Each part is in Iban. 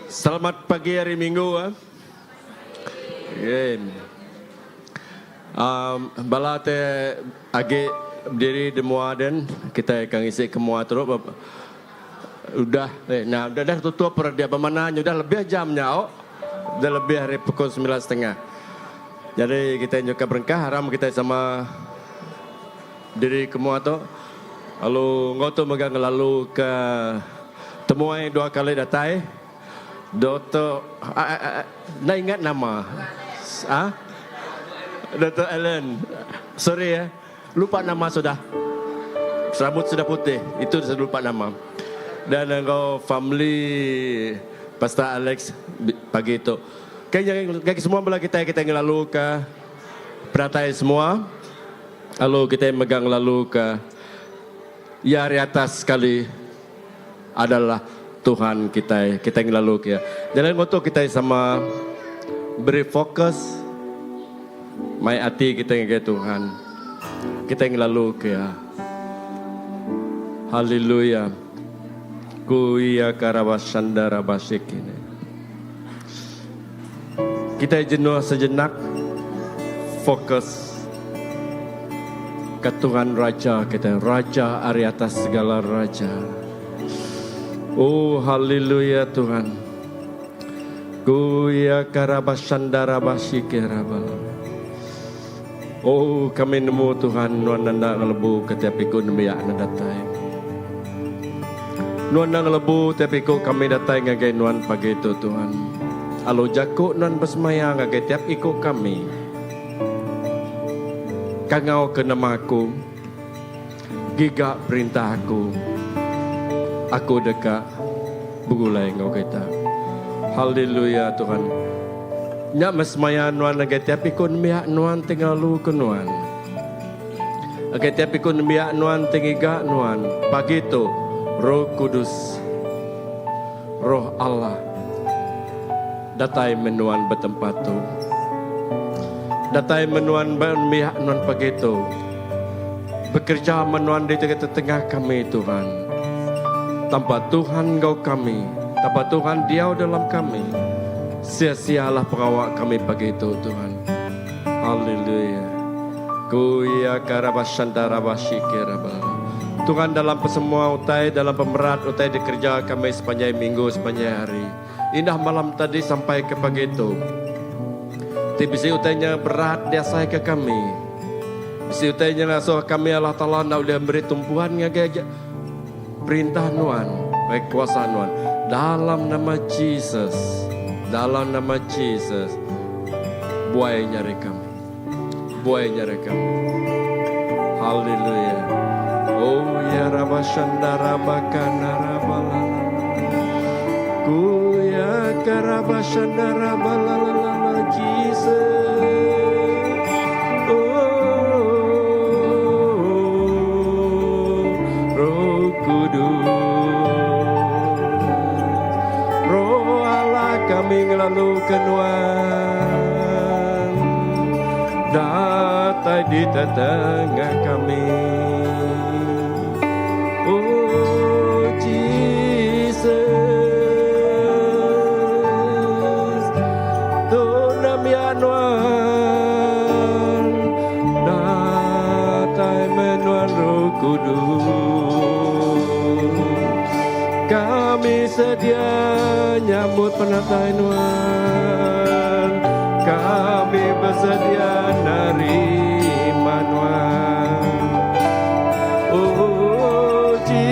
Selamat pagi hari Minggu ah. Okay. Um, bala te agi berdiri di mua den kita akan ngisi ke mua terus udah eh, nah udah dah tutup per dia bermakna nya udah lebih jam nya oh. Udah lebih hari pukul 9.30. Jadi kita nyuka berengkah haram kita sama diri ke mua tu. Lalu enggau tu mega ngelalu ke temuai dua kali datai. Doktor enda ingat nama. Ah? Doktor Allen. Sorry ya. Lupa nama sudah. Rambut sudah putih. Itu saya lupa nama. Dan enggau family Pastor Alex pagi tu. Okay, ngagai semua bala kitai kitai ngelalu ke penatai semua. Lalu kitai mega ngelaluka Iya ari atas sekali adalah Tuhan kitai. Kitai ngelaluka Iya. Jalai enggau tu kitai sama beri fokus mai ati kitai ngagai Tuhan. Kitai ngelaluka Iya. Haleluya. Ku iya karabashandarabashikine. Kitai jenuh sejenak fokus ke Tuhan Raja kitai, Raja ari atas segala raja. Oh haleluya Tuhan. Ku iya karabashandarabashikirabala. Oh kami nemu Tuhan nuan enda ngelebu ke tiap iku nembiak ne datai. Nuan enda ngelebu tiap iku kami datai ngagai nuan pagi tu Tuhan. Alu jaku nuan besemaya ngagai tiap iku kami. Kangau ke nama aku, giga perintah aku, aku deka begulai enggau kita. Haleluya Tuhan. Nya meh semaya nuan ngagai tiap iku nembiak nuan ti ngelaluka nuan. Ngagai tiap iku nembiak nuan ti ngiga nuan pagi tu, Roh Kudus, Roh Allah, datai meh nuan ba tempat tu. Datai meh nuan ba nembiak nuan pagi tu. Bekereja meh nuan di tengah-tengah kami, Tuhan. Tanpa Tuhan enggau kami, tanpa Tuhan diau dalam kami, sia-sialah pengawa kami pagi tu, Tuhan. Haleluya. Ku iya karabashandarabashikiraba. Tuhan dalam pesemua utai, dalam pemerat utai dikereja kami sepanjai minggu, sepanjai hari. Indah malam tadi sampai ke pagi tu. Ti bisi utai nya berat diasaika kami. Bisi utai nya ngasuh kami Allah Taala enda ulih meri tumpuan ngagai Perintah Nuan, ngagai kuasa Nuan. Dalam nama Jesus, dalam nama Jesus, buai nya ari kami. Buai nya ari kami. Haleluya. Oh ya rabashanda rabakana rabalala. Ku ya karabashanda rabalala Jesus. Oh, Roh Kudus. Roh Allah kami ngelalu ke Nuan datai di tengah kami. Oh Jesus, tu nembiak Nuan datai menuan Roh Kudus. Kami sedia nyambut penatai Nuan. Kami bersedia nerima Nuan. Oh Jesus,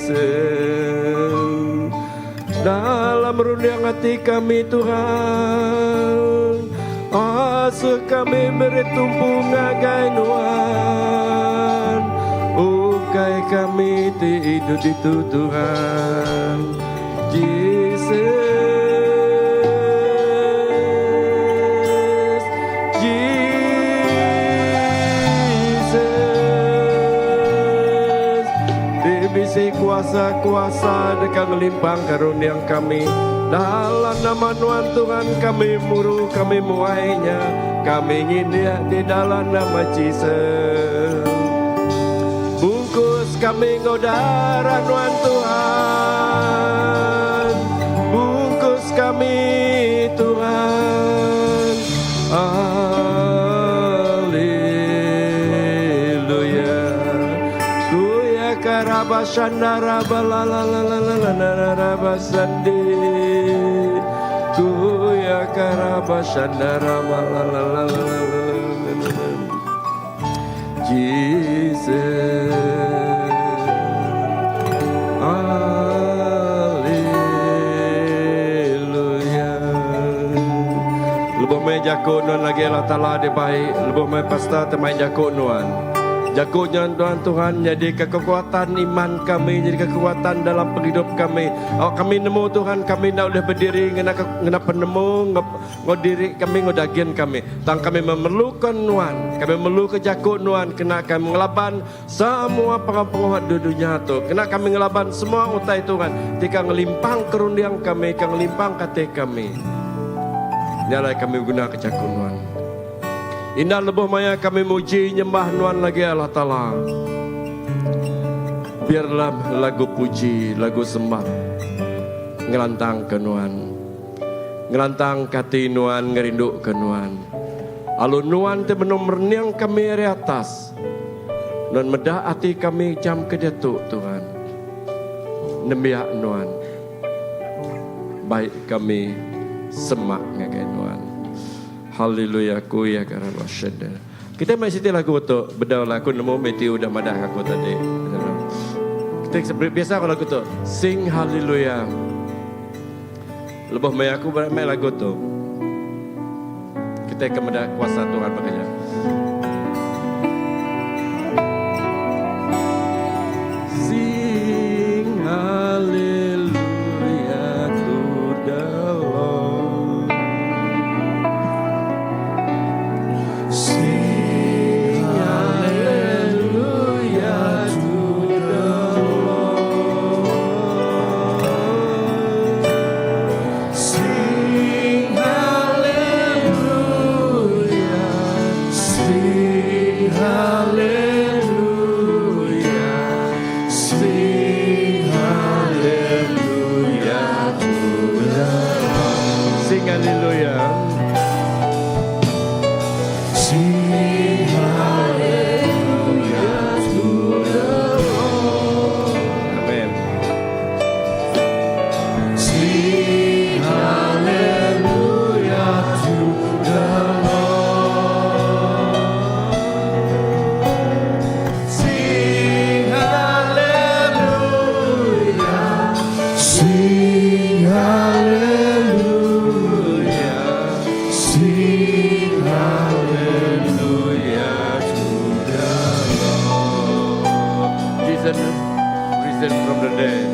Jesus. Dalam runding ati kami Tuhan, asuh kami beri tumpu ngagai Nuan. Ukai kami ti idup ditu Tuhan. Jesus, Jesus. Ti bisi kuasa-kuasa deka ngelimpangka runding kami. Dalam nama Nuan Tuhan kami muru kami muai nya Kami ngindik di dalam nama Jesus Bungkus kami enggau darah Nuan Tuhan Bungkus kami Tuhan Haleluya Kuya karaba shandara balalalalalalaraba sandi Kuya karaba shandara balalalalalalalala Jesus Haleluya Lebuh meh jaku nuan lagi Allah Taala dibai lebuh meh pastor te mai jaku nuan. Jaku nya nuan Tuhan nyadika kekuatan iman kami nyadika kekuatan dalam pengidup kami. Awak kami nemu Tuhan kami enda ulih bediri ngena ngena penemu Enggau diri kami enggau dagin kami. Tang kami memerluka Nuan. Kami memerluka jaku Nuan kena kami ngelaban semua pengawa-pengawa di dunya tu. Kena kami ngelaban semua utai Tuhan ti ka ngelimpangka runding kami, ka ngelimpangka ati kami. Nya alai kami begunaka jaku Nuan. Indah lebuh maya kami muji nyembah Nuan lagi Allah Taala. Biarlah lagu puji, lagu sembah ngelantangka Nuan. Ngelantangka ati nuan ngerinduka nuan. Alu nuan ti benung merening kami ari atas. Nuan meda ati kami jam ke diatu, Tuhan. Nembiak nuan. Bai kami semak ngagai nuan. Haleluya ku iya ke raban Shende. Kitai mai siti lagu tu bedau lah aku nemu Matthew udah madah aku tadi. Kita biasa aku lagu tu Sing Haleluya. Lebuh maya aku mai lagu tu, kitai ke meda kuasa Tuhan baka nya. Sing hallelujah to the Lord. Sing hallelujah to the Lord. Sing hallelujah, sing hallelujah, sing hallelujah to the Lord. Sing hallelujah. Sing hallelujah to the Lord. Amen. Sing hallelujah to the Lord. Sing hallelujah. Sing hallelujah. Sing hallelujah to the Lord. Jesus risen from the dead.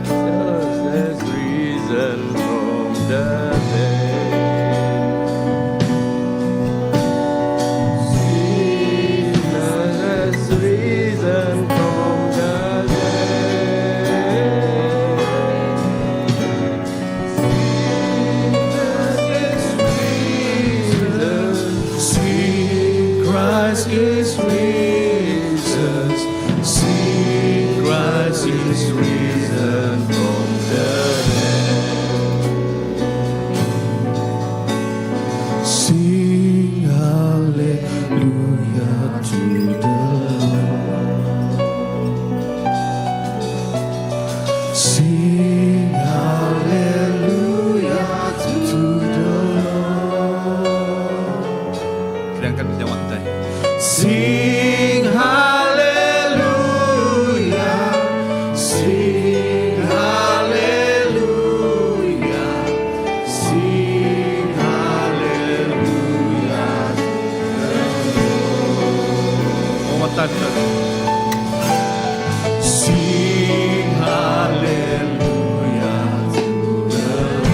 Jesus risen from the dead. Jesus risen from the dead. Jesus is risen. See, Christ is risen. See, Christ is risen from the dead. Sing hallelujah to the Lord. Sing hallelujah to the Lord. Sedangkan jawab tadi. Sing hallelujah, sing hallelujah, sing hallelujah. Penguatan. Sing hallelujah to the Lord.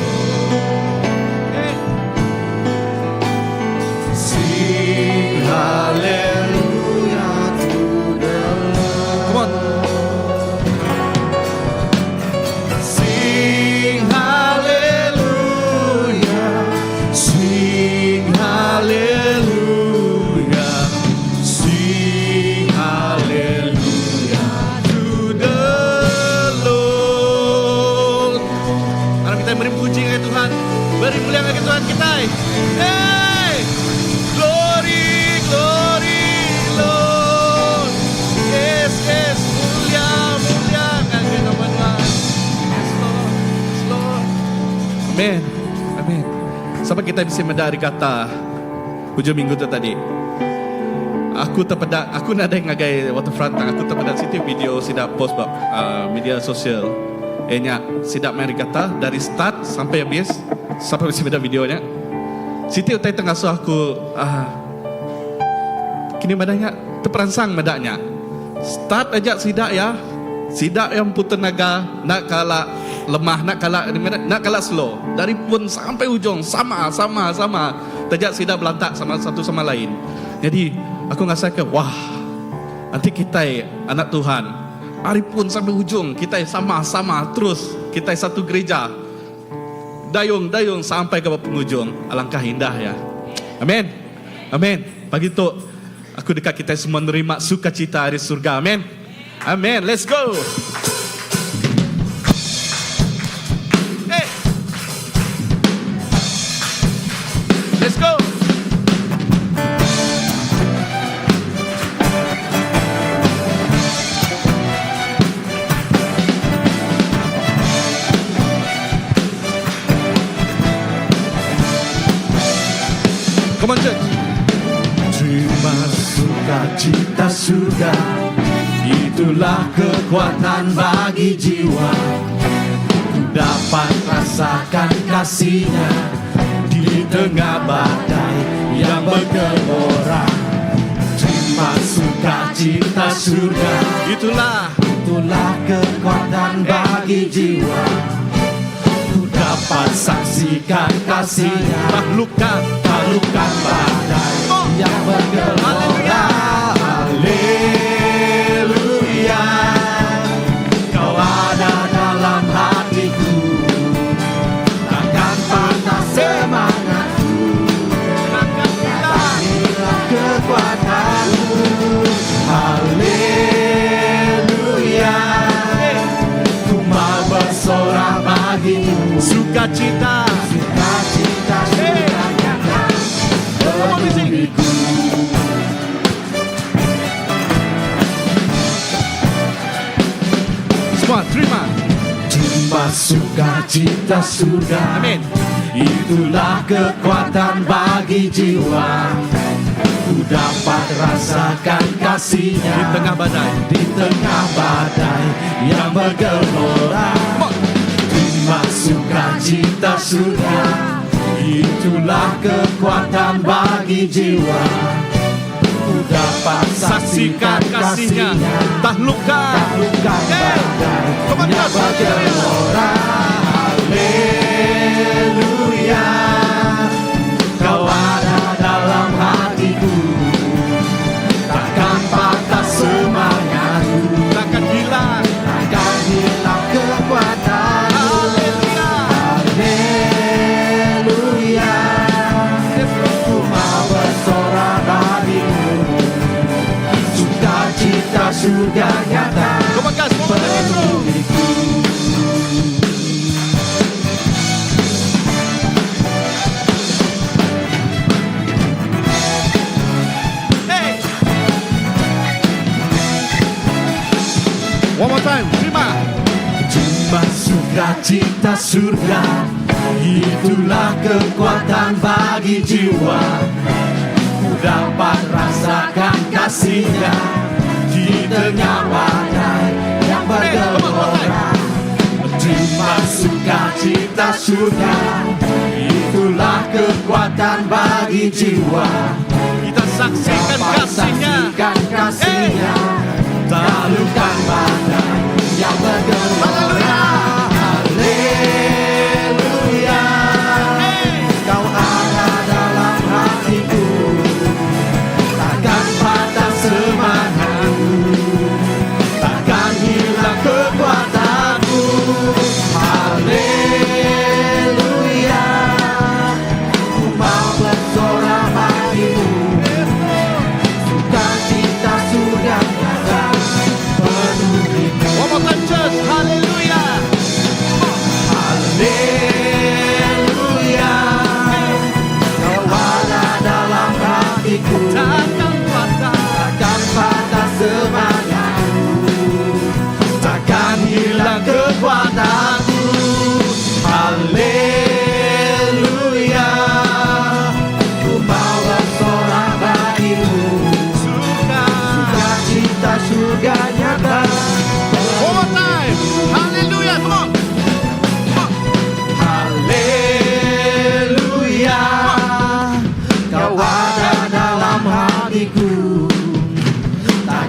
Sing hallelujah to the Lord. Come on. Sing. kitai. Hey! Glory, glory, Lord. Yes, yes, mulia, mulia ngagai nama Nuan. Yes, Lord. Yes, Lord. Amen. Amen. Sapa kitai bisi meda regata ujung minggu tu tadi? Aku tepeda, aku nadai ngagai waterfront tang aku tepeda siti video sida post ba uh, media sosial. Iya nya sida mai regata dari start sampai habis. Sapa bisi meda video nya? Siti utai tang ngasuh aku uh, kini madah nya teperansang meda nya. Start aja sida iya, sida iya empu tenaga enda kala lemah enda kala enda kala slow dari pun sampai ujung sama sama sama taja sida belantak sama satu sama lain. Nyadi aku ngasaika wah enti kitai anak Tuhan ari pun sampai ujung kitai sama sama terus kitai satu gereja dayung dayung sampai ke ba pengujung alangkah indah iya. Amen. Amen. Pagi tu aku deka kitai semua nerima sukacita ari surga. Amen. Amen. Let's go. Hey. Let's go. Come on church. Terima sukacita surga Itulah kekuatan bagi jiwa Ku dapat rasakan kasihnya Di tengah badai yang bergelora Terima sukacita surga Itulah Itulah kekuatan bagi jiwa Ku dapat saksikan kasihnya Taklukkan Taklukkan badai yang bergelora Haleluya Kau ada dalam hatiku Takkan patah semangatku Takkan Inilah kekuatanmu Haleluya Ku mau bersorak bagimu Sukacita Sukacita Hey. sudah nyata Come on, music. Penuhiku. Semua terima Terima sukacita surga Amin. Itulah kekuatan bagi jiwa Ku dapat rasakan kasihnya Di tengah badai Di tengah badai yang bergelora Come on. Terima sukacita surga Itulah kekuatan bagi jiwa Ku dapat Saksikan saksikan kasihnya kasihnya Taklukkan Taklukkan Hey. badai Come on, yang church. bergelora Haleluya Kau ada dalam hatiku Takkan patah semangatku Takkan hilang Takkan hilang kekuatanmu Haleluya Haleluya Ku mau bersorak bagimu Sukacita surga nyata Come on guys, one more time intro. Penuhiku. Hey. One more time, terima Terima sukacita surga Itulah kekuatan bagi jiwa Ku dapat rasakan kasihnya Di tengah badai yang bergelora Terima sukacita surga Itulah kekuatan bagi jiwa Kita saksikan Dapat kasihnya saksikan kasihnya Taklukkan badai yang bergelora Haleluya Kau ada dalam hatiku Takkan patah semangatku Takkan hilang kekuatanku Haleluya Ku mau bersorak bagimu Sukacita surga nyata penuhiku.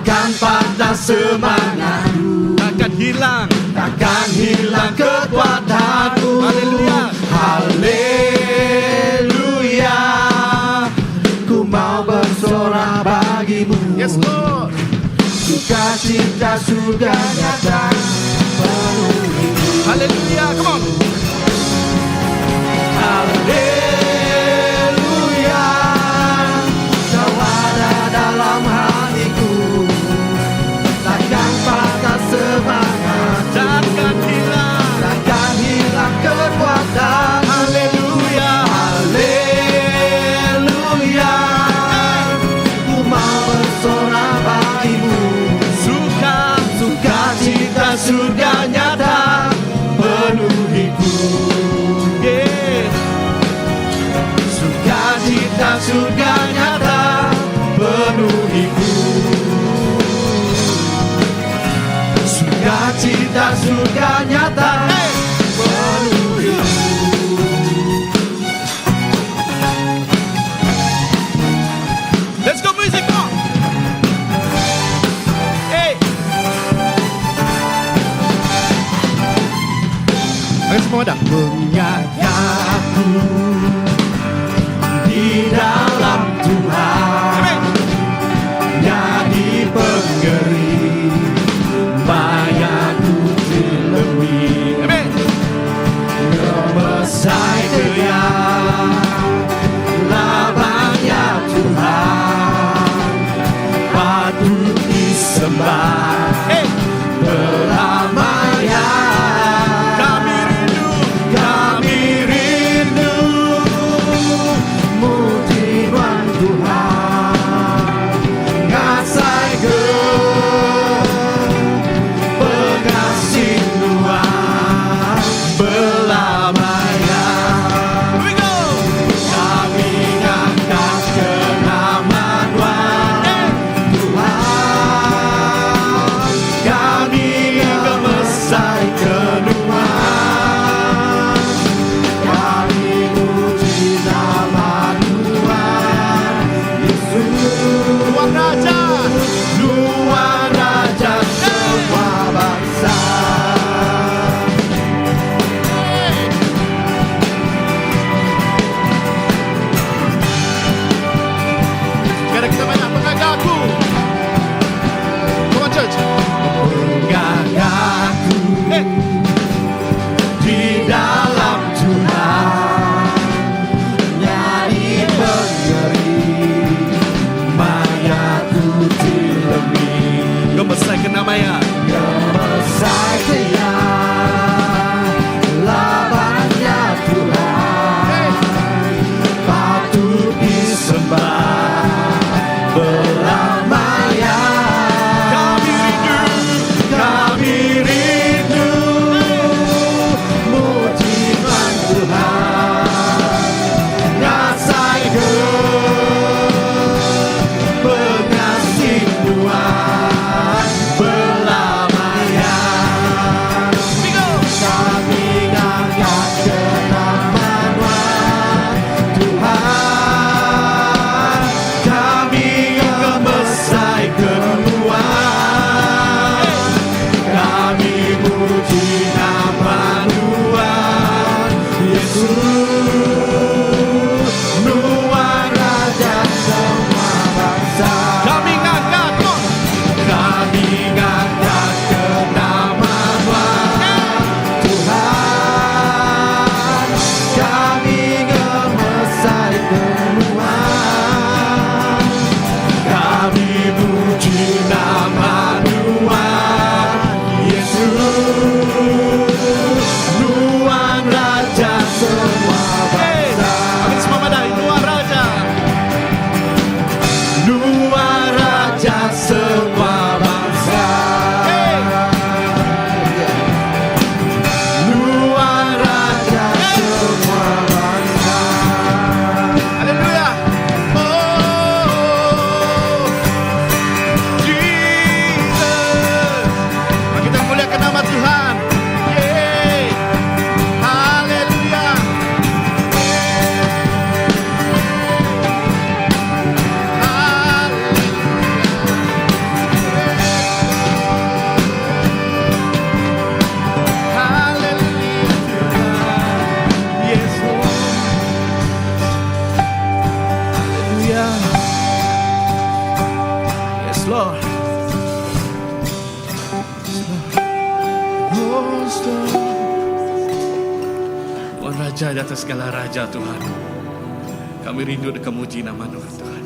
Takkan patah semangatku. Takkan hilang. Takkan hilang kekuatanku. Haleluya. Haleluya. Ku mau bersorak bagimu. Yes Lord. Sukacita surga nyata penuhiku. Haleluya. Come on. Haleluya. Kau ada dalam hatiku. Takkan patah semangat. Takkan hilang. Takkan hilang kekuatan. Haleluya. Haleluya. Ku mau bersorak bagimu. Suka. Sukacita surga nyata penuhiku. Yeah. Sukacita surga nyata penuhiku. Sukacita surga nyata Hey. penuhiku. Let's go music, come on. Hey. Ayo semua dah. Aku di dalam Tuhan Amen. jadi pengering mayaku dilebih Amen. Ngemesai ke ya Labangnya Tuhan Patut disembah Hey. Belamanya Kami rindu. Kami rindu Muji Tuhan Ngasai ke Pengasih Tuhan Belamanya Here we go. Kami ngangkat ke nama Tuhan Hey. Tuhan Kami Ngemesai. Yes, Lord. Tuhan Raja di atas segala raja Tuhan. Kami rindu deka muji nama Nuan Tuhan.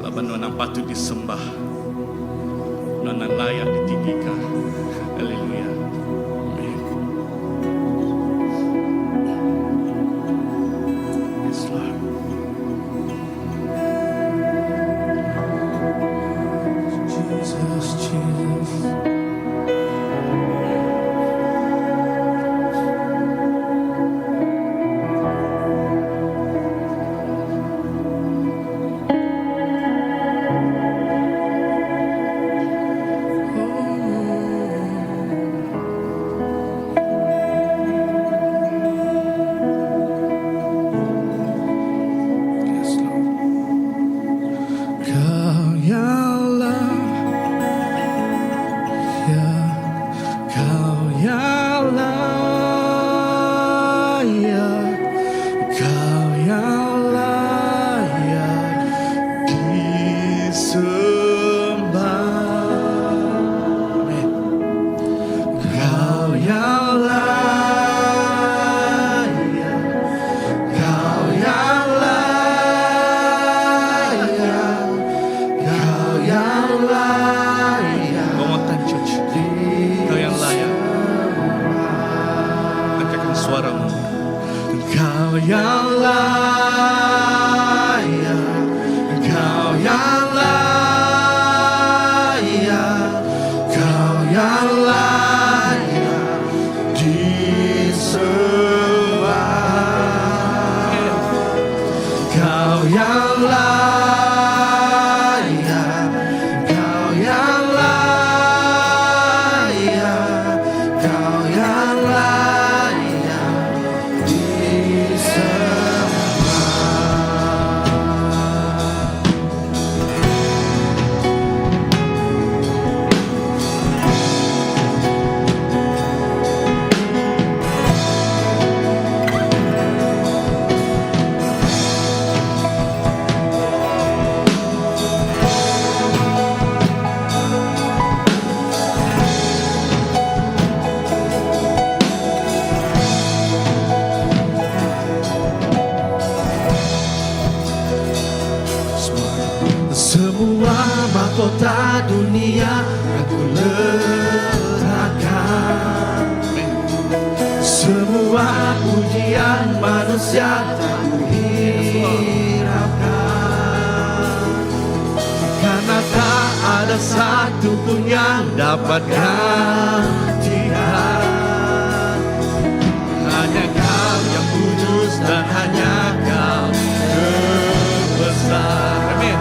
Laban Nuan nang patut disembah. Nuan nang layak ditinggika. Haleluya. Amen. Yes, Lord. Jesus, Jesus. Yes, Lord. Kau yang layak, Kau yang layak, Kau yang layak disembah. Amin. Kau yang layak, Kau yang layak, Kau yang layak. One more time, church. Kau yang layak. Angkatkan suaramu. Kau yang layak, Kau yang layak, Kau yang layak disembah. Kau yang layak, Kau yang layak, Kau yang layak disembah. Semua mahkota dunia aku letakkan. Semua pujian manusia tak kuhiraukan, karena tak ada satu pun yang dapat gantikan. Hanya kau yang kudus dan hanya kau terbesar. Amin.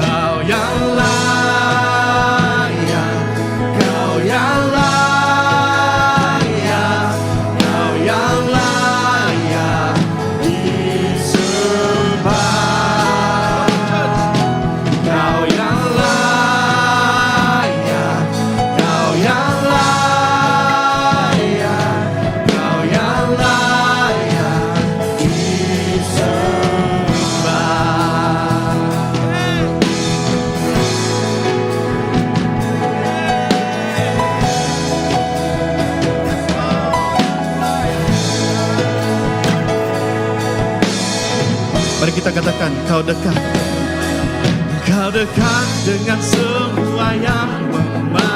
Kau yang layak, Kau yang layak, Kau yang layak disembah. Kau yang layak, Kau yang layak, Kau yang layak disembah. Mari kita katakan, Kau dekat. Kau dekat dengan semua yang memanggilmu.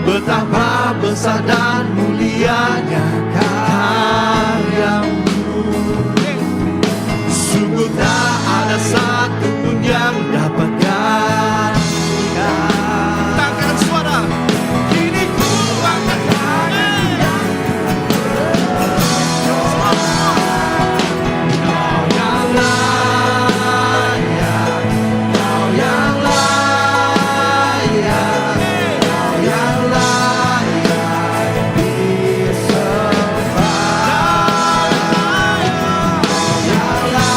Betapa besar dan mulianya karyamu. Sungguh tak ada satu pun yang dapat gantikan. Angkat suara. Kini ku angkat tangan. Kau yang layak, Kau yang layak, Kau yang layak disembah. Kau yang layak.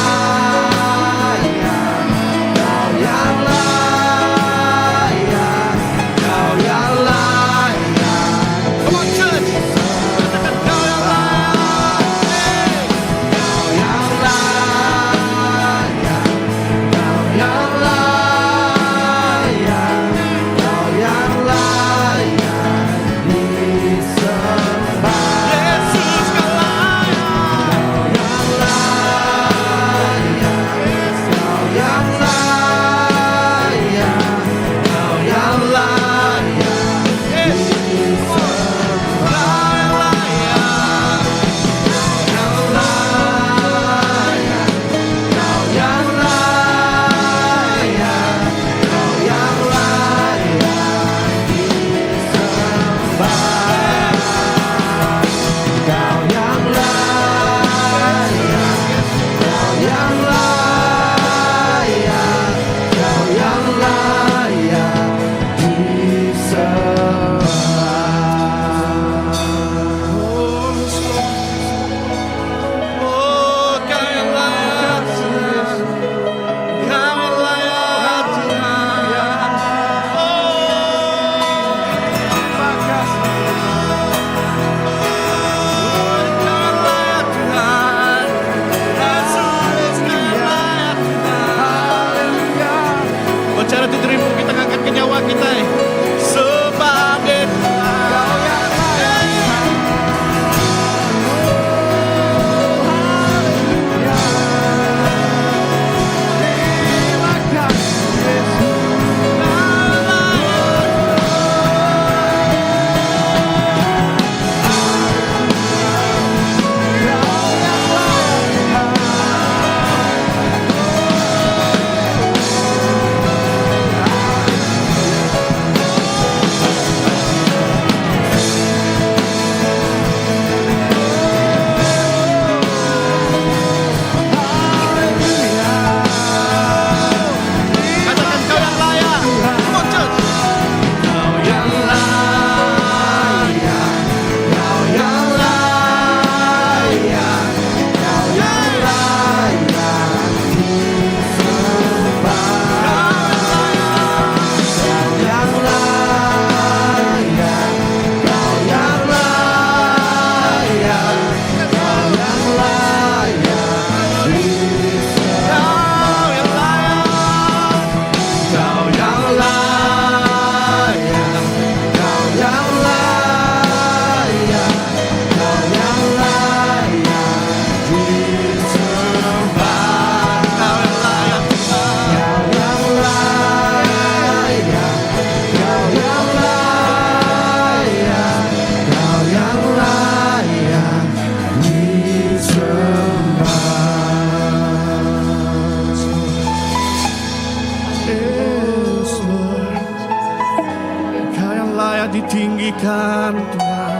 ditinggikan Tuhan.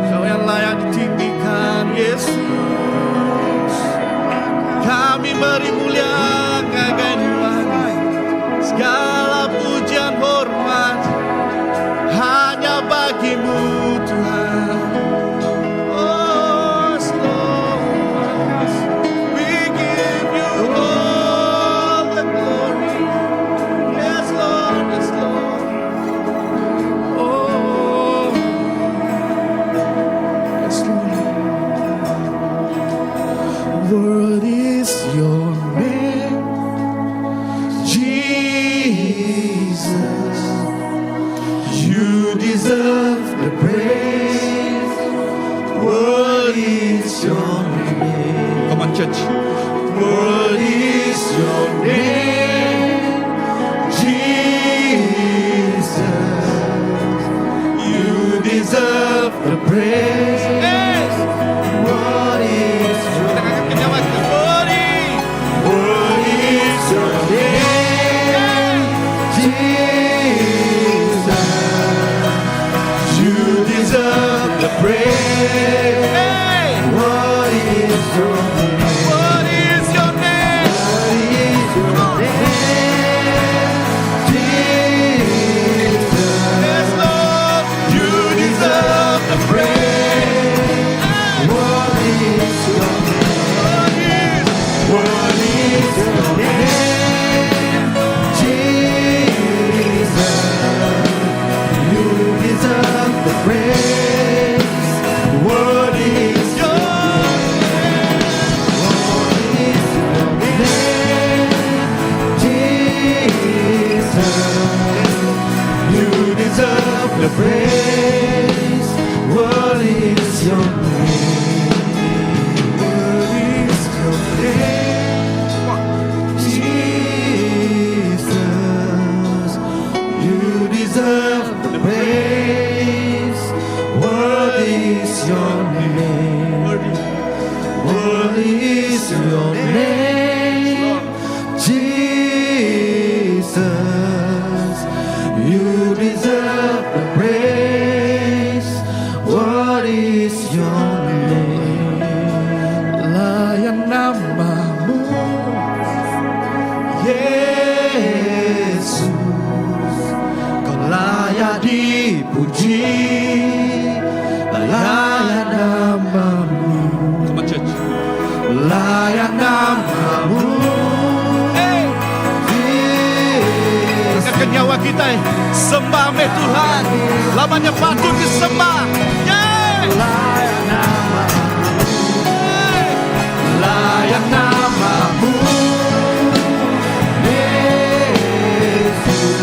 Kau yang layak ditinggikan Yesus. Kami beri mulia ngagai Tuhan. Segala pujian hormat hanya bagimu Tuhan. Oh, Lord, we give you all the glory. Yes, Lord, yes, Lord. Oh, yes, Lord. Worthy is your name, Jesus. You deserve the praise. Worthy is your name. Come on, church. Worthy is your name, Jesus. You deserve the praise. Yes. Worthy is your Kita angkat ke nyawa kita. Worthy. Worthy is your name, Jesus. You deserve the praise. Hey. Worthy is your name. Worthy is your name. Worthy is your name, Jesus. Yes, Lord. You deserve the praise. Worthy is your name. Worthy is your name, Jesus. You deserve the praise. Worthy is your Worthy is your name, Jesus. You deserve the praise. Worthy is your name. Worthy is your name, Jesus. You deserve the praise. Worthy is your name. Worthy is your name, Jesus. You deserve the praise. Worthy is your name. Layak namamu Yesus, Kau layak dipuji. Layak namamu. Come on, church. Layak namamu. Hey. Yesus. Angkat nyawa kita eh. Sembah meh Tuhan. Lamanya patut disembah. Yeah. Layak namamu. Layak namamu. Yesus.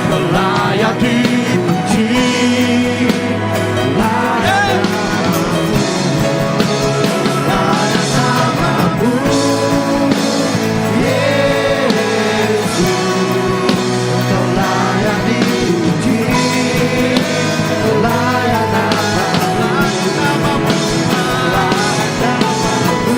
Kau layak dipuji. Layak Layak namamu. Yesus. Kau layak dipuji. Layak namamu. Layak namamu.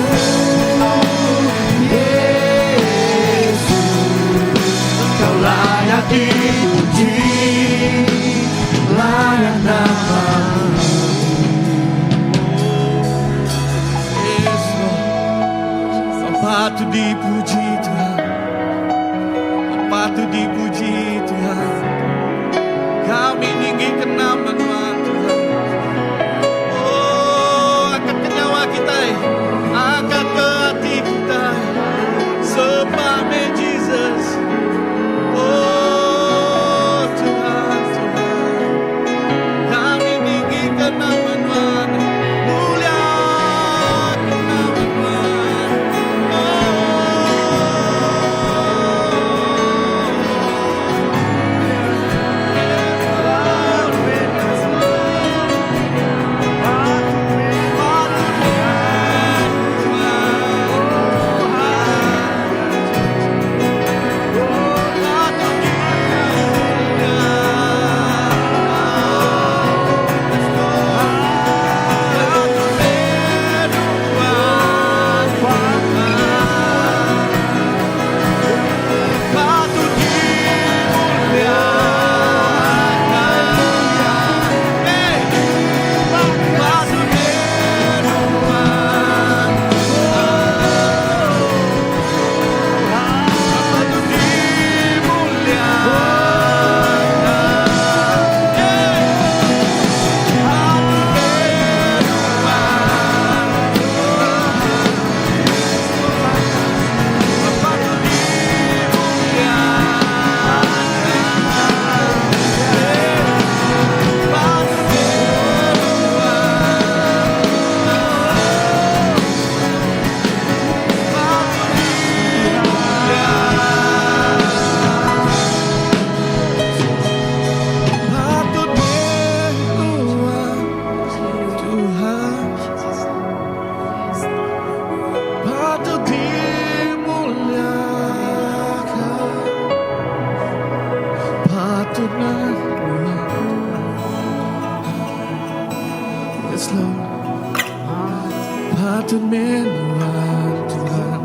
Patut meh nuan Tuhan.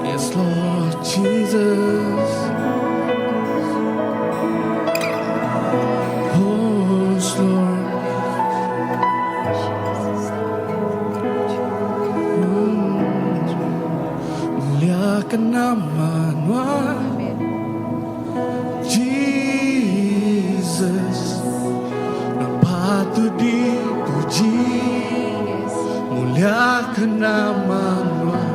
Yes Lord Jesus. Oh yes Lord. Muliakan nama nuan. Jesus Nuan patut dipuji Muliakan nama Nuan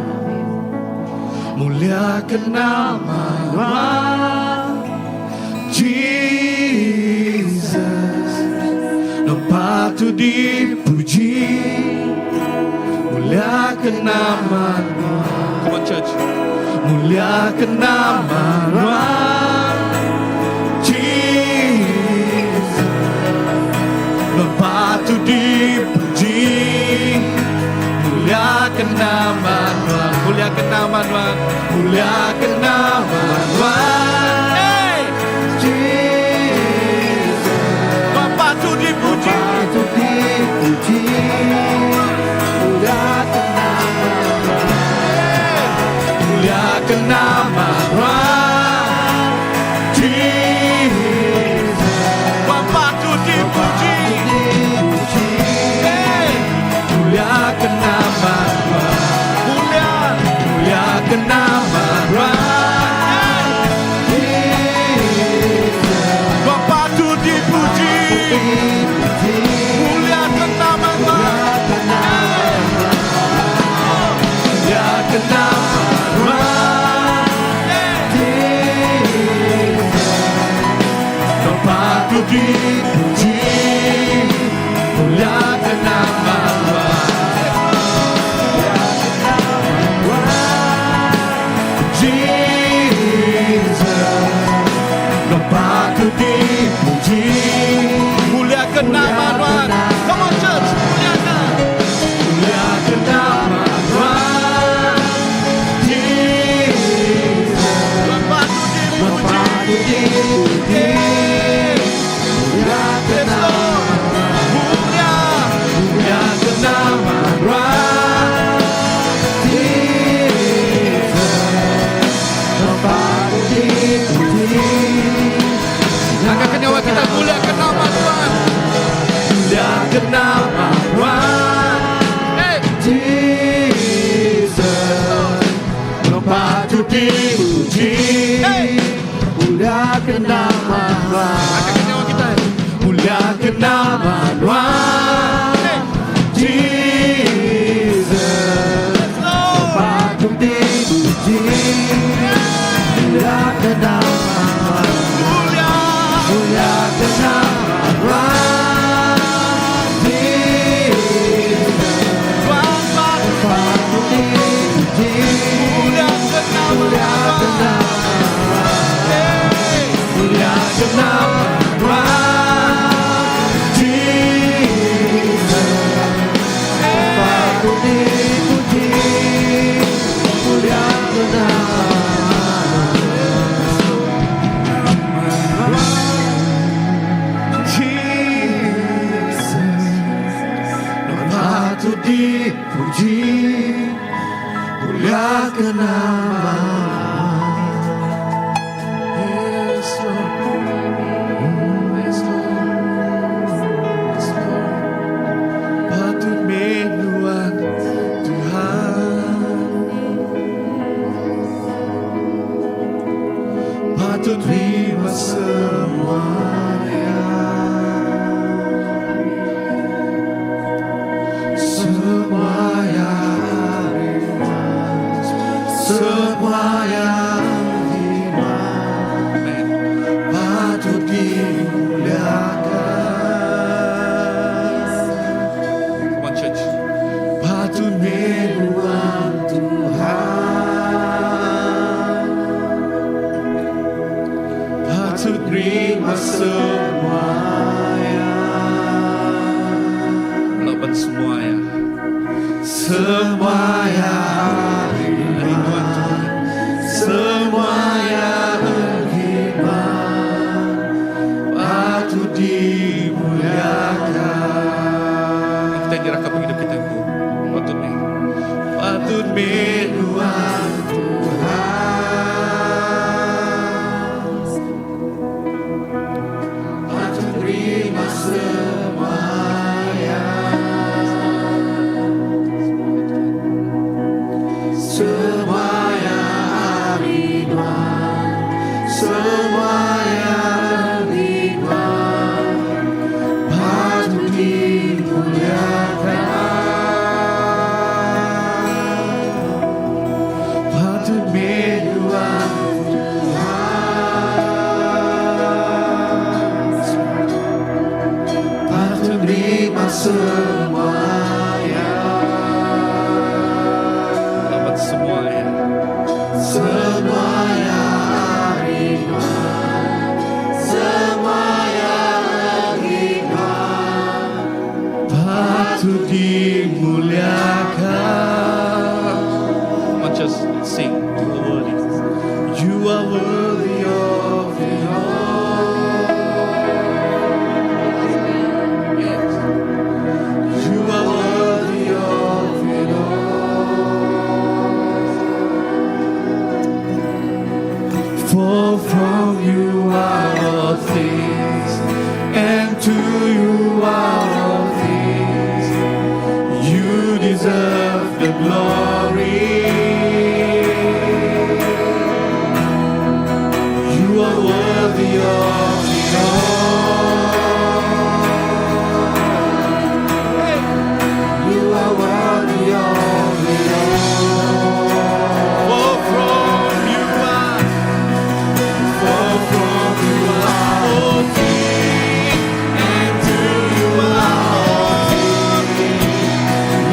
Muliakan nama Nuan Jesus Nuan patut dipuji Muliakan nama Nuan Come on church Muliakan nama Nuan Jesus Nuan patut dipuji Muliakan nama Nuan Muliakan nama Nuan Muliakan nama Nuan Hey! Jesus Nuan patut dipuji Patut dipuji Muliakan nama Nuan Muliakan nama Nuan Jesus Nuan patut dipuji Dipuji Hey! Muliakan nama Nuan Mulia Muliakan nama Nuan Nuan patut dipuji Dipuji Muliakan nama Nuan Muliakan nama Nuan Nuan patut dipuji Muliakan nama Nuan Jesus Nuan patut dipuji Muliakan nama Tuhan Come on church Muliakan Muliakan nama Tuhan Jesus Nuan patut dipuji Muliakan nama Mulia Muliakan nama Tuhan Jesus Nuan patut dipuji Angkat nyawa kita muliakan nama Tuhan Muliakan nama Tuhan Hey Jesus Nuan patut dipuji Hey Muliakan nama Tuhan Angkat nyawa kita Muliakan nama Tuhan Hey Jesus Let's go Patut dipuji Muliakan nama Tuhan Mulia Muliakan nama Tuhan Jesus Tuhan patut Patut dipuji Muliakan nama Muliakan Tuhan nama Hey Muliakan nama Tuhan Jesus Patut dipuji Muliakan nama Jesus Nuan patut dipuji Muliakan nama Yes Lord Yes Lord Yes Lord Patut meh nuan Tuhan Patut terima semuanya Semua yang Semua yang terima Amen. Patut dimuliakan Come on church Patut meh nuan Tuhan Patut terima semuanya Laban semua ya Semua yang Dari Tuhan Tuhan Semua yang terima Patut dimuliakan. Patut meh nuan Tuhan. Patut terima semua ya. Semua yang ari nuan. Semua yang enggi nuan. Patut dimuliakan. Patut meh nuan Tuhan. Patut terima semua ya. Selamat semua ya. Semua yang ari nuan. Semua yang enggi nuan. Patut dimuliakan. Come on, just sing. You are worthy. You are worthy of it all. Yes. You are worthy of it all. For from you are all things, and to you are all things. You deserve the glory. You are worthy of it all. You are worthy of it all. For from you are, For from you are all things, and to you are all things.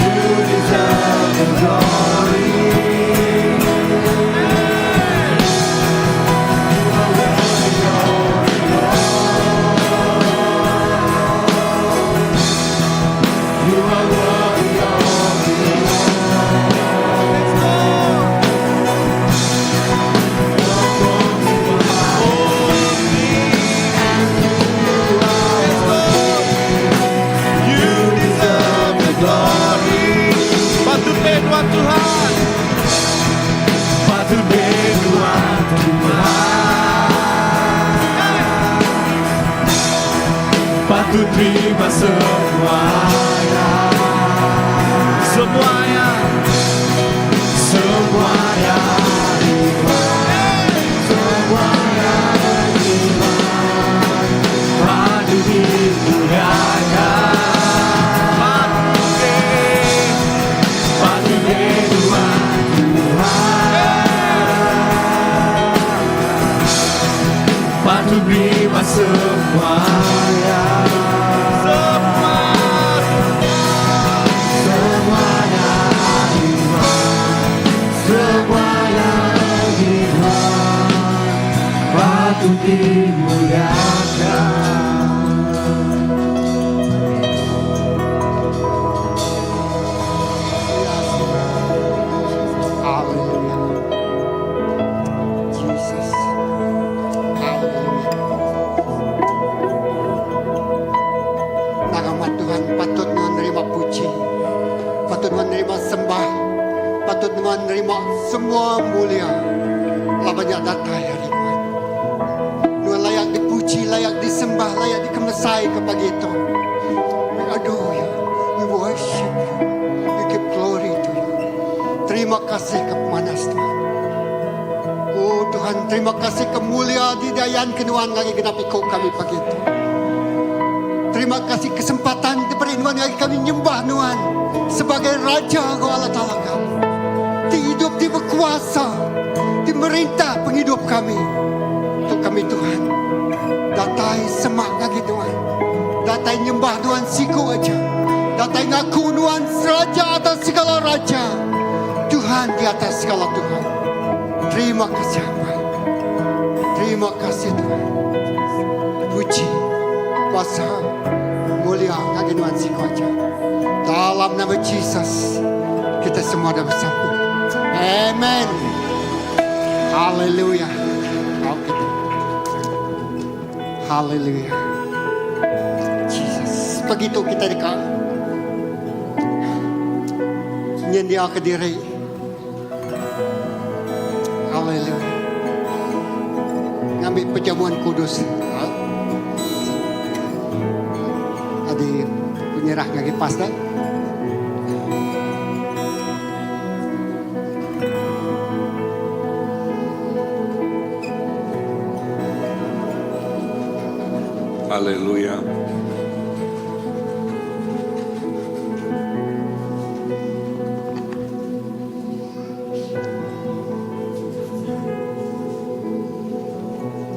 You deserve the glory. You are worthy of it all. You are worthy of it all. Let's go. From you are all things, and to you are all things. You deserve the glory. Patut meh nuan Tuhan. Patut meh nuan Tuhan. Patut terima semuanya. Semuanya. Semuanya semuanya patut dimuliakan. Patut meh. Patut meh nuan Tuhan. Patut terima semuanya. Semua. Semuanya semuanya Tuhan patut dimuliakan. Hallelujah. Jesus. Hallelujah. Nama Tuhan patut menerima puji. Patut menerima sembah. Patut menerima semua mulia. Laban nya datai ari Tuhan. Tuhan layak dipuji, layak disembah, layak dikemesai ke pagi itu. We adore you. We worship you. We give glory to you. Terima kasih ke pemanas Tuhan. Oh Tuhan, terima kasih kemulia di dayan kenuan lagi genap ikut kami pagi itu. Terima kasih kesempatan diberi Nuan lagi kami nyembah Nuan sebagai Raja Kau Allah Ta'ala kami. Di hidup, di berkuasa, di merintah penghidup kami. Untuk kami Tuhan, datai semak lagi Tuhan. Datai nyembah Tuhan siku aja. Datai ngaku Tuhan raja atas segala raja. Tuhan di atas segala Tuhan. Terima kasih Tuhan. Terima kasih Tuhan. Puji, kuasa, mulia bagi Tuhan siku aja. Dalam nama Jesus, kita semua dah bersama. Amen. Haleluya. Okay. Haleluya. Jesus. Begitu kita dekat. Nyendia ke diri. Haleluya. Ngambi perjamuan kudus. Adi penyerah ngagai pastor. Haleluya.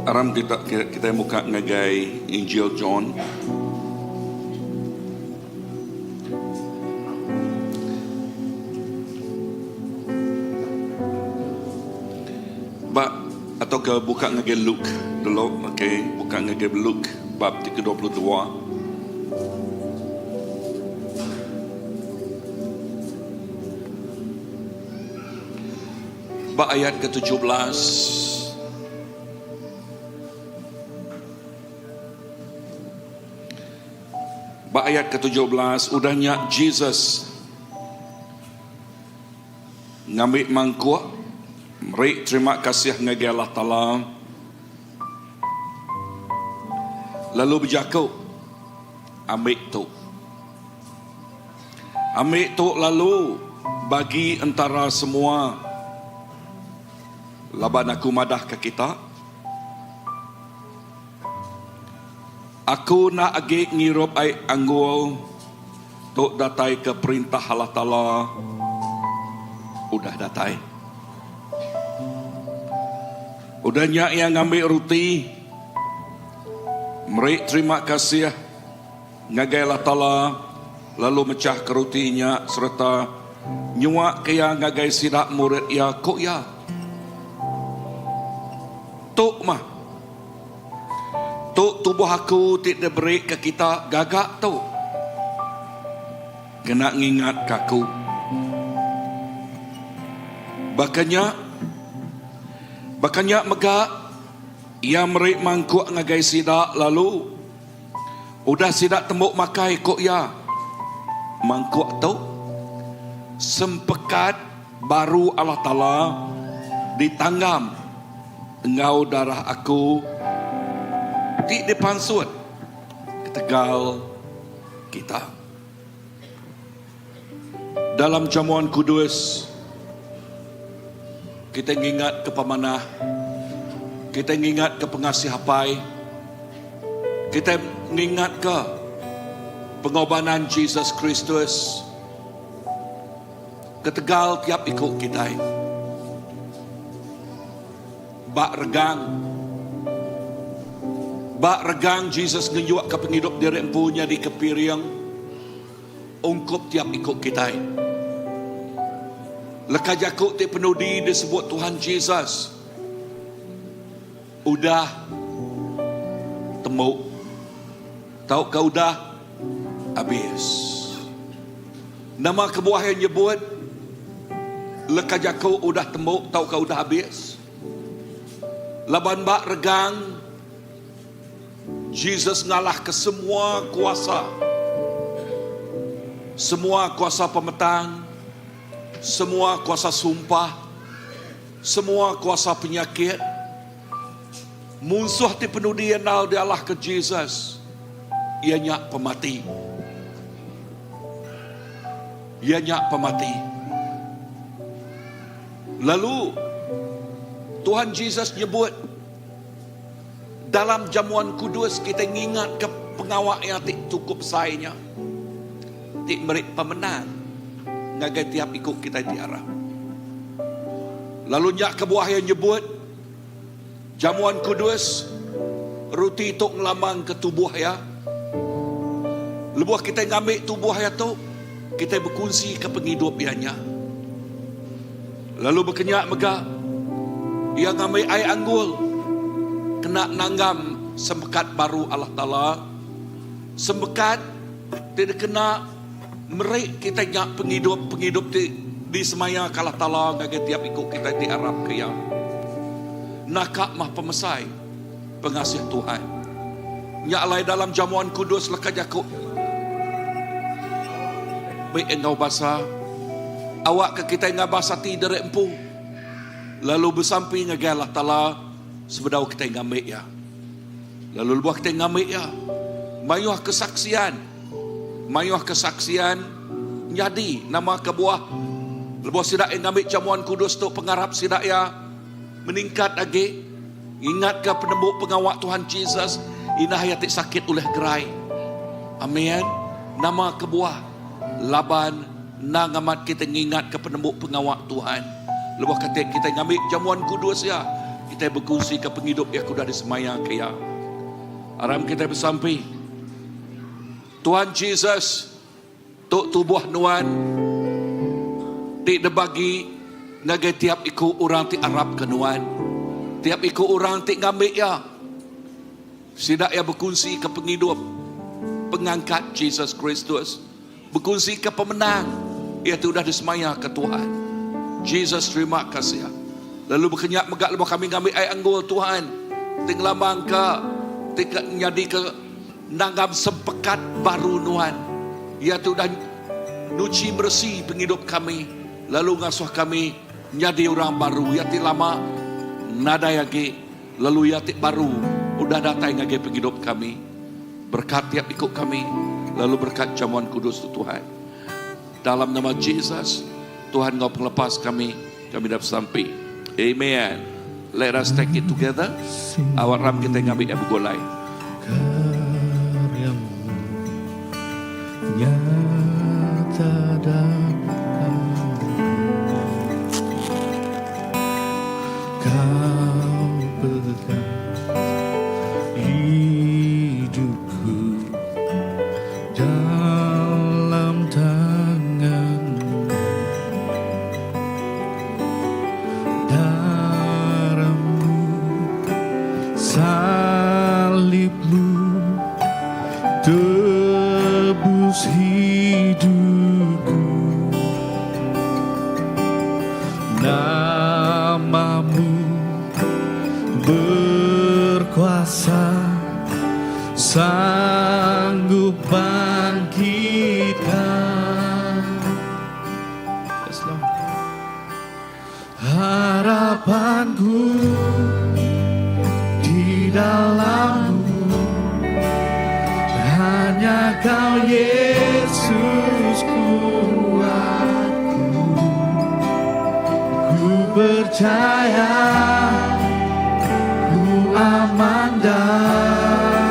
Aram kita kitai muka ngagai Injil John. Ba atau ke buka ngagai Luke dulu okey buka ngagai Luke bab ti ke 22. Ba ayat ke 17. Ba ayat ke 17 udah nya Jesus Ngambi mangkuk, meri terima kasih ngagai Allah Taala, lalu bejaku, Ambi tu. Ambi tu lalu bagi entara semua, laban aku madahka kita, Aku enda agi ngirup ai anggul tu datai ke Perintah Allah Taala udah datai. Udah nya iya ngambi ruti, meri terima kasih ngagai Allah Taala lalu mechahka ruti nya sereta nyuaka iya ngagai sida murid iya, ku iya, Tu mah. Tu tubuh aku ti diberi ke kita gaga tu kena ngingatka aku. Baka nya, baka nya mega iya meri mangkuk ngagai sida lalu udah sida tembu makai ku iya, Mangkuk tu sempekat baru Allah Taala ditanggam enggau darah aku ti dipansut ketegal kita. Dalam jamuan kudus, kitai ngingatka pemanah, kitai ngingatka pengasih Apai, kitai ngingatka pengorbanan Jesus Kristus ketegal tiap iku kitai. Ba regang. Ba regang Jesus ngenjukka pengidup diri empu nyadika piring ungkup tiap iku kitai. Leka jaku ti penudi disebut Tuhan Jesus udah tembu tauka udah abis. Nama kebuah iya nyebut leka jaku udah tembu tauka udah abis? Laban ba regang, Jesus ngalahka semua kuasa, semua kuasa pemetang, semua kuasa sumpah, semua kuasa penyakit. Munsuh ti penudi endal dialahka Jesus iya nya pemati. Iya nya pemati. Lalu Tuhan Jesus nyebut dalam jamuan kudus kitai ngingatka pengawa iya ti chukup besai nya ti meri pemenang ngagai tiap iku kitai ti arap. Lalu nya kebuah iya nyebut Jamuan kudus, ruti tu ngelambangka tubuh iya. Lebuh kitai ngambi tubuh iya tu, kitai bekunsika pengidup iya nya. Lalu baka nya mega, iya ngambi ai anggul kena nanggam sempekat baru Allah Taala, sempekat ti dikena meri kitai nya pengidup, pengidup ti disemayaka Allah Taala ngagai tiap iku kitai ti arapka Iya. Naka mah pemesai pengasih Tuhan. Nya alai dalam jamuan kudus leka jaku Be enggau basa awakka kitai ngabas ati diri empu. Lalu besampi ngagai Allah Taala sebedau kitai ngambi iya. Lalu lebuh kitai ngambi iya, mayuh kesaksian, mayuh kesaksian nyadi nama kebuah lebuh sida iya ngambi jamuan kudus tu pengarap sida iya meningkat agi ngingatka penembu pengawa Tuhan Jesus indah iya ti sakit ulih gerai. Amen. Nama kebuah? Laban endang amat kitai ngingatka penembu pengawa Tuhan. Lebuh kati kitai ngambi jamuan kudus Iya, kitai bekunsika pengidup Iya ke udah disemayaka Iya. Aram kitai besampi. Tuhan Jesus, tu tubuh Nuan ti dibagi ngagai tiap iku orang ti arapka Nuan. Tiap iku orang ti ngambi Iya. Sida iya bekunsika pengidup pengangkat Jesus Kristus. Bekunsika pemenang iya ti udah disemayaka Tuhan. Jesus terima kasih. Lalu baka nya mega lebuh kami ngambi ai anggul Tuhan ti ngelambangka ti ka nyadika nanggam sempekat baru nuan. Iya ti udah nuchi meresi pengidup kami lalu ngasuh kami nyadi orang baru. Iya ti lama nadai agi lalu iya ti baru udah datai ngagai pengidup kami. Berkat tiap iku kami, lalu berkat jamuan kudus tu Tuhan. Dalam nama Jesus, Tuhan enggau pengelepas kami, kami dah besampi. Amen. Let us take it together. Awak ram kita ngambi ia begulai. Karyamu nyata dalam Kau pegang hidupku dalam tanganmu Darahmu salibmu tebus hidupku Namamu berkuasa sanggup bangkitkan. Yes, Lord. Harapanku di dalammu hanya kau Yesus kuatku. Ku percaya ku aman dalammu.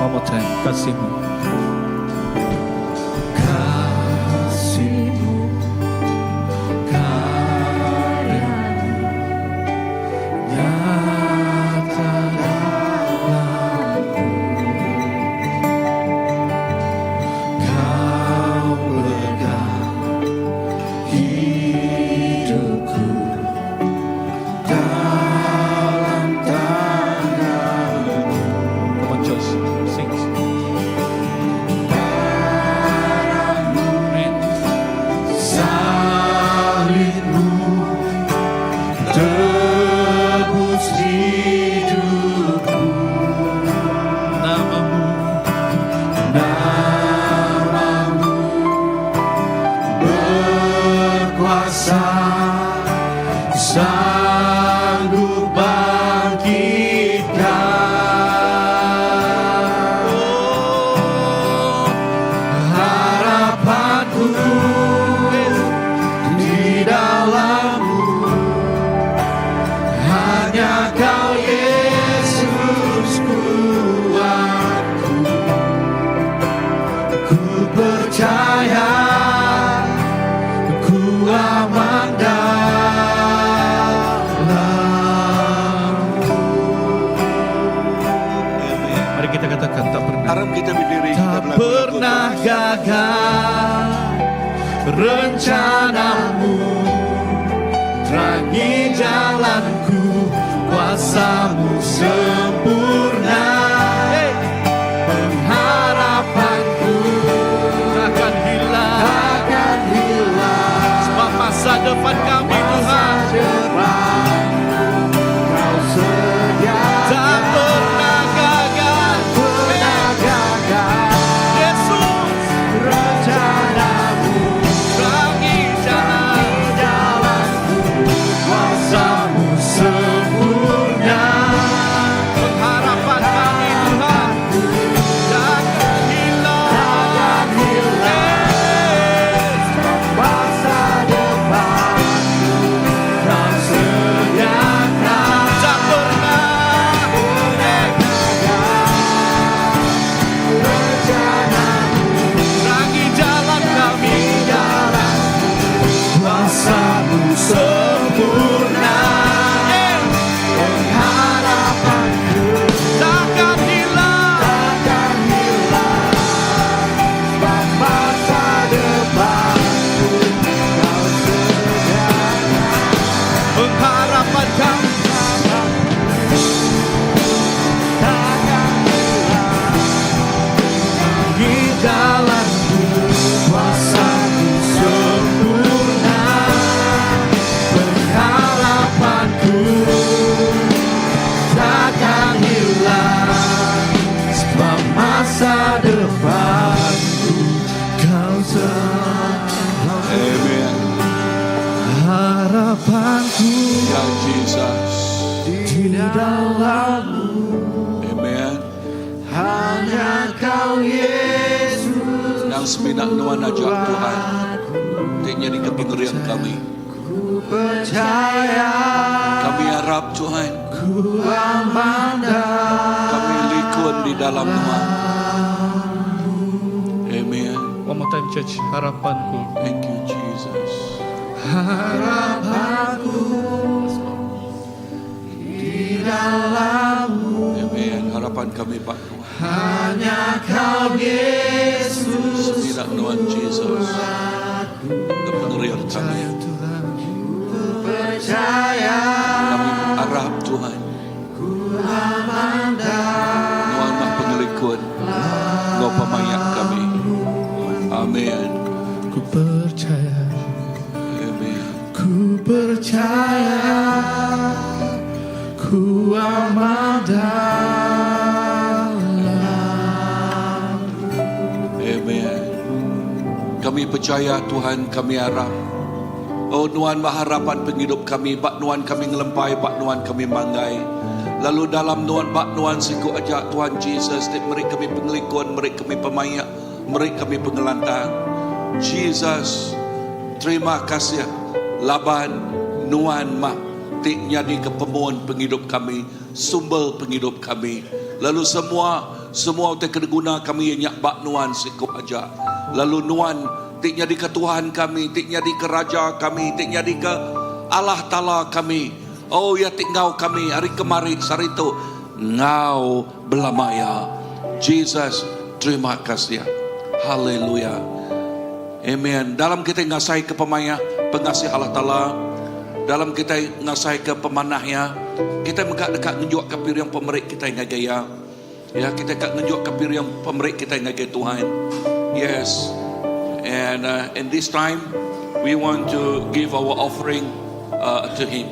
One more time, kasihmu. Kasihmu, karyamu nyata dalamku. Kau pegang hidupku dalam tanganmu. Come on, Josh, sing. Amen. Salibmu tebus hidupku. Namamu, namamu berkuasa sanggup bangkitkan. Oh, harapanku di dalammu hanya kau Yesus kuatku. Ku percaya ku aman dalammu. Mari kita katakan tak pernah. Aram kita berdiri, kita Tak berlagu-lagu. pernah gagal rencanamu, terangi jalanku, kuasamu sempurna. Pengharapanku takkan hilang, takkan hilang. Sebab masa depan kami Tuhan, Kau sedia tak pernah gagal. pernah gagal Yesus rencana. Terangi jalanku Kuasamu sempurna Pengharapanku Takkan hilang Sebab masa depanku Kau selalu Amen. Harapanku Ya Jesus. Di dalammu Amen. Hanya kau Yesus Yang semina nuan aja Tuhan. Ti nyadi ke pengering kami. Ku percaya Kami harap Tuhan. Ku aman Kami likun di dalam nuan. Amen. One more time church, harapanku. Thank you Jesus. Harapanku di dalammu Amen. Harapan kami Pak Tuhan. Hanya kau Yesus Semina nuan Jesus. Ke pengering kami. Tuhan Ku percaya Kami harap Tuhan. Ku aman Nuan mah pengelikun. Ngau pemayak kami. Amin. Ku percaya Amen. Ku percaya Ku aman dalam Amen. Kami percaya Tuhan, kami harap. Oh Nuan harapan penghidup kami, bak Nuan kami ngelempai, bak Nuan kami manggai. Lalu dalam Nuan bak Nuan siku aja Tuhan Jesus, ti meri kami pengelikun, meri kami pemayak, meri kami pengelantang. Jesus, terima kasih laban Nuan mah ti nyadi ke pemun penghidup kami, sumber penghidup kami. Lalu semua semua utai ke guna kami nyak bak Nuan siku aja. Lalu Nuan ti nyadi ke Tuhan kami, ti nyadi ke Raja kami, ti nyadi ke Allah Ta'ala kami. Oh ya ti ngau kami hari kemari saritu ngau belamaya. Jesus, terima kasih. Haleluya. Amen. Dalam kita ngasai ke pemaya, pengasih Allah Ta'ala, dalam kita ngasai ke pemanahnya, kita megak dekat ngejuak ke piring pemerik kita ngagai ya. Ya, kita kat ngejuak ke piring pemerik kita ngagai Tuhan. Yes. And in this time, we want to give our offering to Him.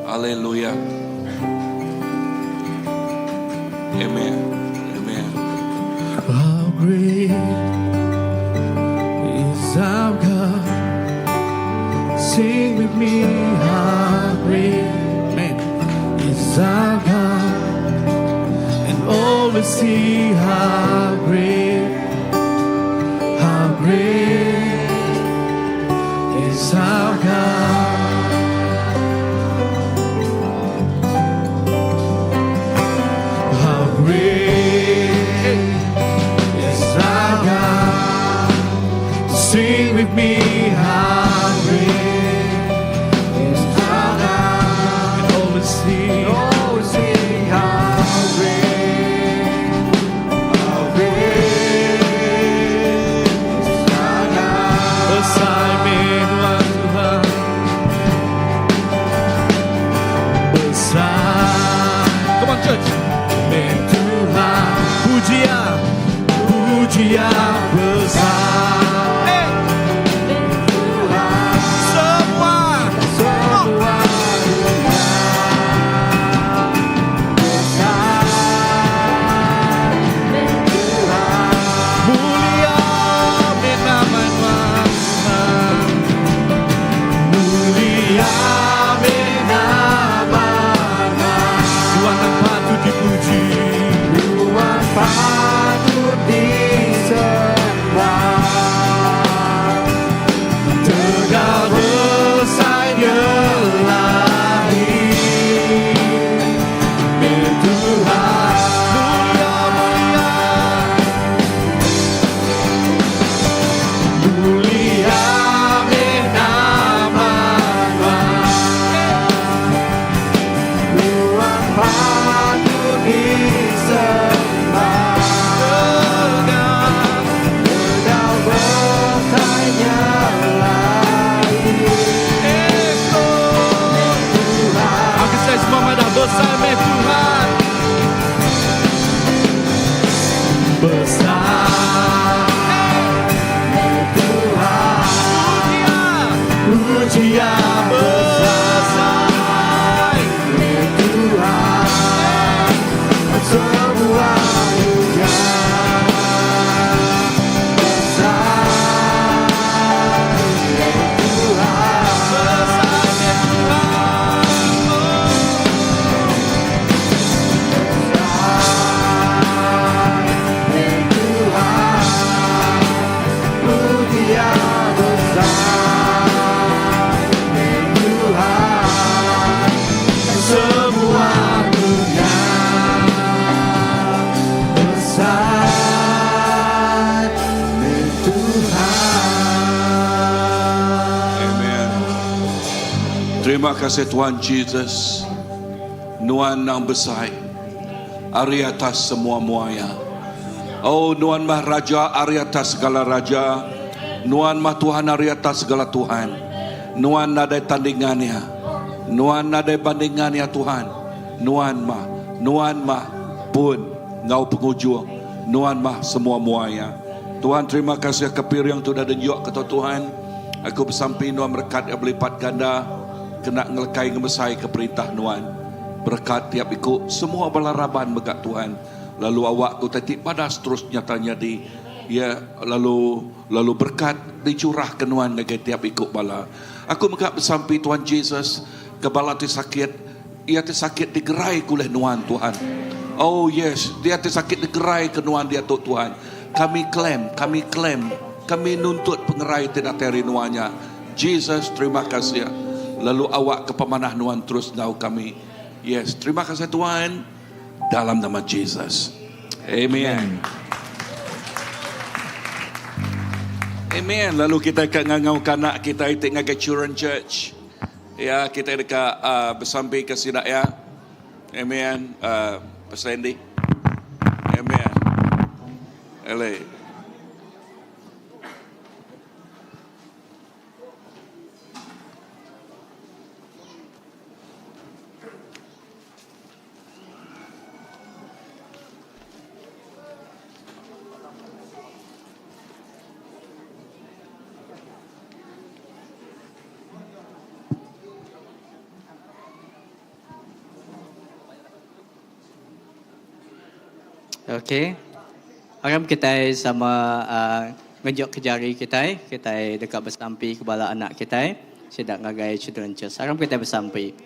Hallelujah. Amen. Amen. How great is our God? Sing with me, how great man, is our God, and all will see how great, how great is our God. How great is our God? Sing with me, how great is our God? And all will see, all will see how great, how great is our God. Besar Tuhan, Tuhan. Besar. Come on, church. Meh Tuhan, pujian, pujian besar. Hey. Terima kasih Tuhan Jesus. Nuan nang besai ari atas semua muaya. Oh nuan mah raja ari atas segala raja. Nuan mah Tuhan ari atas segala Tuhan. Nuan nadai tandingan iya. Nuan nadai bandingan iya Tuhan. Nuan mah, nuan mah pun enggau pengujung. Nuan mah semua muaya. Tuhan terima kasih ke piring tu udah denjuk ke Tuhan. Aku besampi nuan merekat iya belipat ganda kena ngelekai ngemesai ke perintah nuan. Berekat tiap iku semua bala raban mega Tuhan lalu awak ke utai ti badas terus nyata nyadi iya lalu lalu berekat dicurah ke nuan ngagai tiap iku bala. Aku mega besampi Tuhan Jesus ke bala ti sakit iya ti sakit digerai ke ulih nuan Tuhan. Oh yes dia ti sakit digerai ke nuan diatu Tuhan. Kami claim kami claim kami nuntut pengerai ti datai ari nuan nya. Jesus terima kasih lalu awak ke pemanah nuan terus enggau kami. Yes terima kasih Tuhan dalam nama Jesus. Amen. Amen. Lalu kita ka ngangau ka anak kita ti ngagai Children Church. Ya kita deka uh, besampi ke sida ya. Amen. Uh, Pastor Andy. Amen. Ele. Okey. Aram kitai sama uh, ngejuk ke jari kitai, kitai deka besampi ke bala anak kitai, sida ngagai children church. Aram kitai besampi.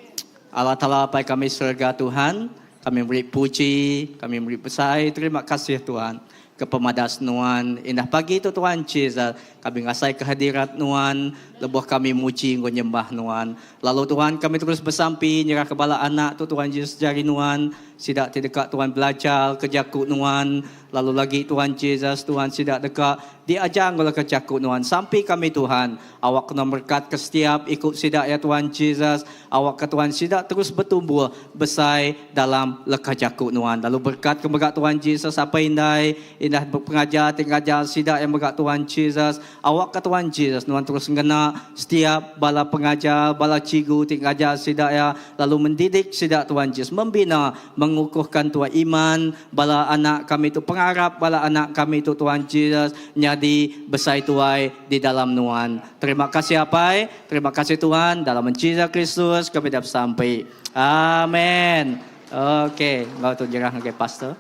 Allah Taala Apai kami serega Tuhan, kami meri puji, kami meri besai terima kasih Tuhan ke pemadas nuan. Indah pagi tu Tuhan Jesus, kami ngasai kehadirat nuan lebuh kami muji enggau nyembah nuan. Lalu Tuhan kami terus besampi nyerah ke bala anak tu Tuhan Jesus jari nuan, sida ti deka Tuhan belajar ke jaku nuan, lalu lagi Tuhan Jesus Tuhan sida deka diajar enggau leka jaku nuan. Sampi kami Tuhan, awak kena merekat ke setiap iku sida ya Tuhan Jesus, awak ke Tuhan sida terus betumbuh besai dalam leka jaku nuan. Lalu berkat ke mega Tuhan Jesus apai indai, indah pengajar ti ngajar sida ya mega Tuhan Jesus. Awakka Tuhan Jesus nuan terus ngena setiap bala pengajar, bala cikgu ti ngajar sida iya lalu mendidik sida Tuhan Jesus, membina, mengukuhkan tua iman bala anak kami tu, pengarap bala anak kami tu Tuhan Jesus nyadi besai tuai di dalam nuan. Terima kasih Apai, terima kasih Tuhan dalam Jesus Kristus kami dah besampi. Amen. Okey, enggau tu nyerah ngagai pastor.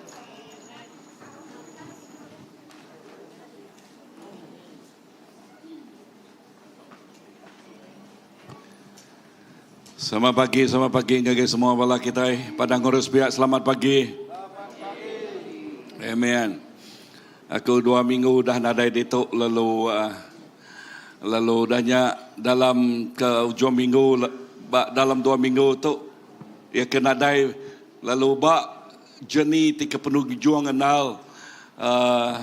Selamat pagi, selamat pagi ngagai semua bala kitai. Padang Ngurus Piak, selamat pagi. Amen. Aku dua minggu dah nadai ditu lalu uh, lalu dah nya dalam ke ujung minggu ba dalam dua minggu tu ya ke nadai lalu ba journey ti ke penuh juang enal uh,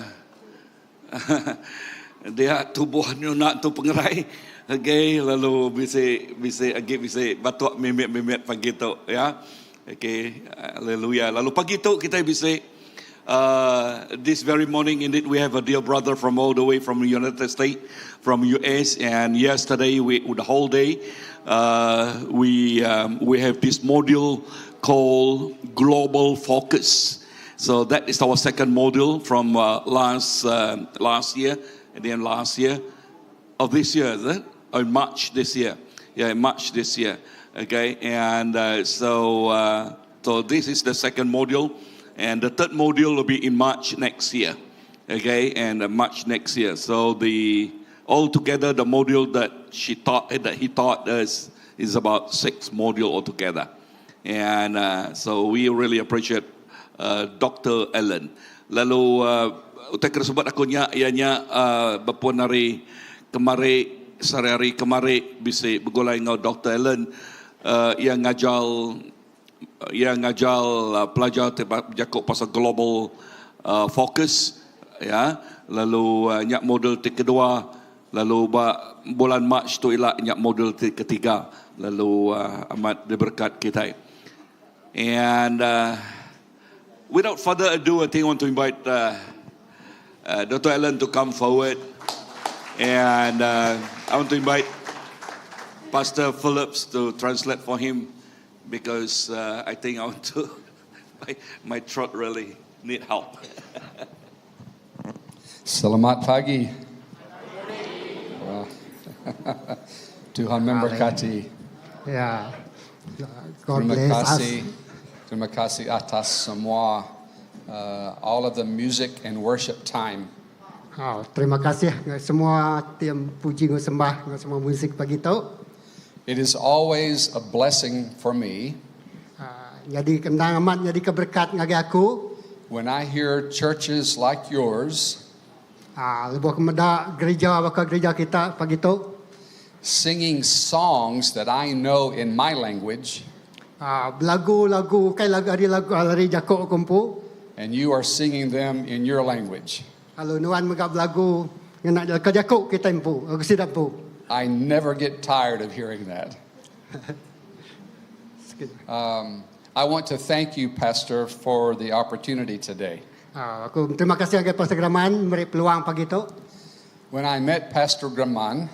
Dia tubuh nyuna tu pengerai okay lalu bisi bisi agi bisi batuk mimit-mimit pagi tu ya. Okay, haleluya. Lalu pagi tu kita bisi uh, this very morning indeed we have a dear brother from all the way from the United States from US and yesterday we the whole day uh, we um, we have this module called Global Focus. So that is our second module from uh, last uh, last year, and then last year of this year, is it? Oh, in March this year. Yeah, in March this year. Okay, and uh, so uh, so this is the second module, and the third module will be in March next year. Okay, and uh, March next year. So the altogether the module that she taught that he taught us is about six module altogether. And uh, so we really appreciate uh, Dr. Allen. Lalu uh, utai ke sebut aku nya iya nya uh, bepun hari kemari sehari-hari kemari bisi begulai enggau Dr. Allen uh, yang ngajal yang ngajal uh, pelajar ti bejaku pasal global uh, focus ya lalu uh, nya modul ti kedua. Lalu ba bulan March tu ila nya modul ti ketiga lalu amat diberekat kitai. And without further ado I think I want to invite Doktor Allen to come forward and I want to invite Pastor Phillips to translate for him because I think I want to my my throat really need help. Selamat pagi. Wah. Tuhan memberkati. Ya. God Terima bless us. kasih. Terima kasih atas semua all of the music and worship time. Oh, terima kasih ngagai semua tim puji enggau sembah enggau semua musik pagi tu. It is always a blessing for me Ah, nyadi endang amat nyadi ke berkat ngagai aku. when I hear churches like yours Ah, lebuh aku meda gereja baka gereja kita pagi tu singing songs that I know in my language ah, belagu-lagu ukai lagu ari lagu ari jaku aku empu. and you are singing them in your language. Lalu nuan mega belagu ngena leka jaku kita empu, aku sida empu. I never get tired of hearing that. I want to thank you, Pastor, for the opportunity today. Ah, aku terima kasih ngagai Pastor Graman meri peluang pagi tu. When I met Pastor Graman,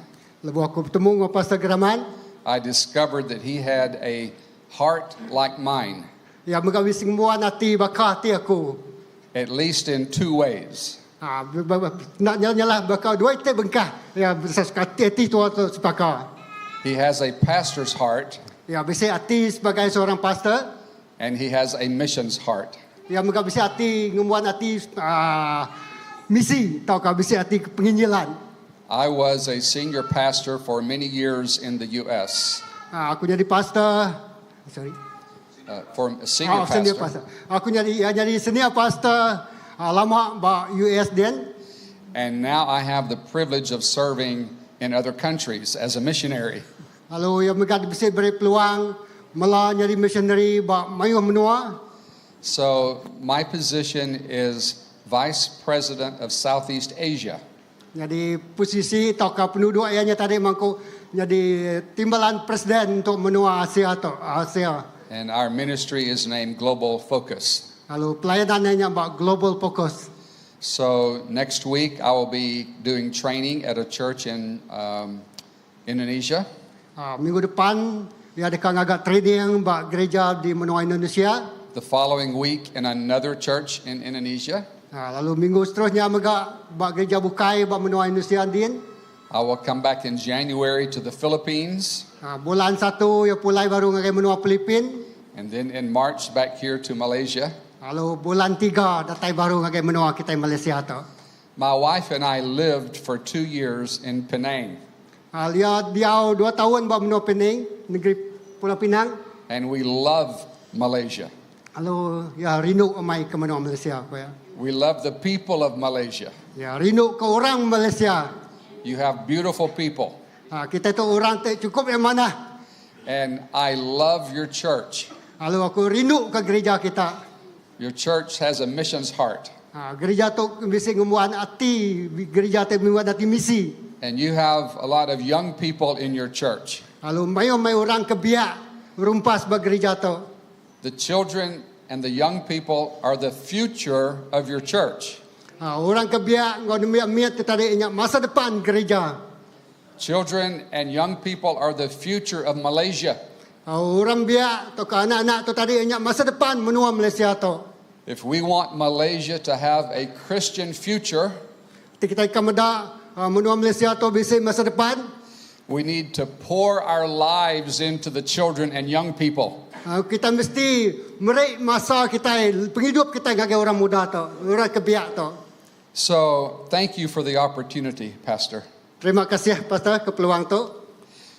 Lebuh aku betemu enggau Pastor Graman, I discovered that he had a heart like mine, iya mega bisi ngembuan ati baka ati aku. at least in two ways. Ah, enda nyalah-nyalah baka dua iti bengkah iya ati ati tua tu sebaka. He has a pastor's heart Iya bisi ati sebagai seorang pastor, and he has a missions heart. iya mega bisi ati ngembuan ati ah, misi tauka bisi ati penginjilan. I was a senior pastor for many years in the U.S. Ah, aku nyadi pastor, sorry. For a senior Oh, senior pastor. pastor. Aku nyadi ya, nyadi senior pastor ah, lama ba US din. And now I have the privilege of serving in other countries as a missionary. Lalu iya mega bisi beri peluang mela nyadi missionary ba mayuh menua. So my position is Vice President of Southeast Asia. Nyadi posisi tauka penuduk iya nya tadi mangku nyadi timbalan presiden untuk menua Asia tu, Asia. And our ministry is named Global Focus. Lalu pelayanan iya nya ba Global Focus. So next week I will be doing training at a church in Indonesia. Minggu depan iya deka ngaga training ba gereja di menua Indonesia. The following week in another church in Indonesia. Lalu minggu seterusnya mega ba gereja bukai ba menua Indonesia din. I will come back in January to the Philippines. Bulan satu iya pulai baru ngagai menua Filipin. And then in March back here to Malaysia. Lalu bulan tiga datai baru ngagai menua kitai Malaysia tu. My wife and I lived for 2 years in Penang. Iya diau dua taun ba menua Penang, negeri Pulau Pinang. And we love Malaysia. Lalu iya rindu amai ke menua Malaysia, ku iya. We love the people of Malaysia. Iya rindu ke orang Malaysia. You have beautiful people. Kita tu orang ti chukup iya manah. And I love your church. Lalu aku rindu ke gereja kita. Your church has a missions heart. Gereja tu bisi ngembuan ati, gereja ti ngembuan ati misi. And you have a lot of young people in your church. Lalu mayuh mai orang ke biak rumpas ba gereja tu. The children and the young people are the future of your church. Orang ke biak enggau nembiak mit ti tadi nya masa depan gereja. Children and young people are the future of Malaysia. Orang biak tauka anak-anak tu tadi nya masa depan menua Malaysia tu. If we want Malaysia to have a Christian future, Ti kitai ka meda menua Malaysia tu bisi masa depan, we need to pour our lives into the children and young people. Kita mesti meri masa kitai, pengidup kitai ngagai orang muda tu, orang ke biak tu. So, thank you for the opportunity, Pastor. Terima kasih, Pastor, ke peluang tu.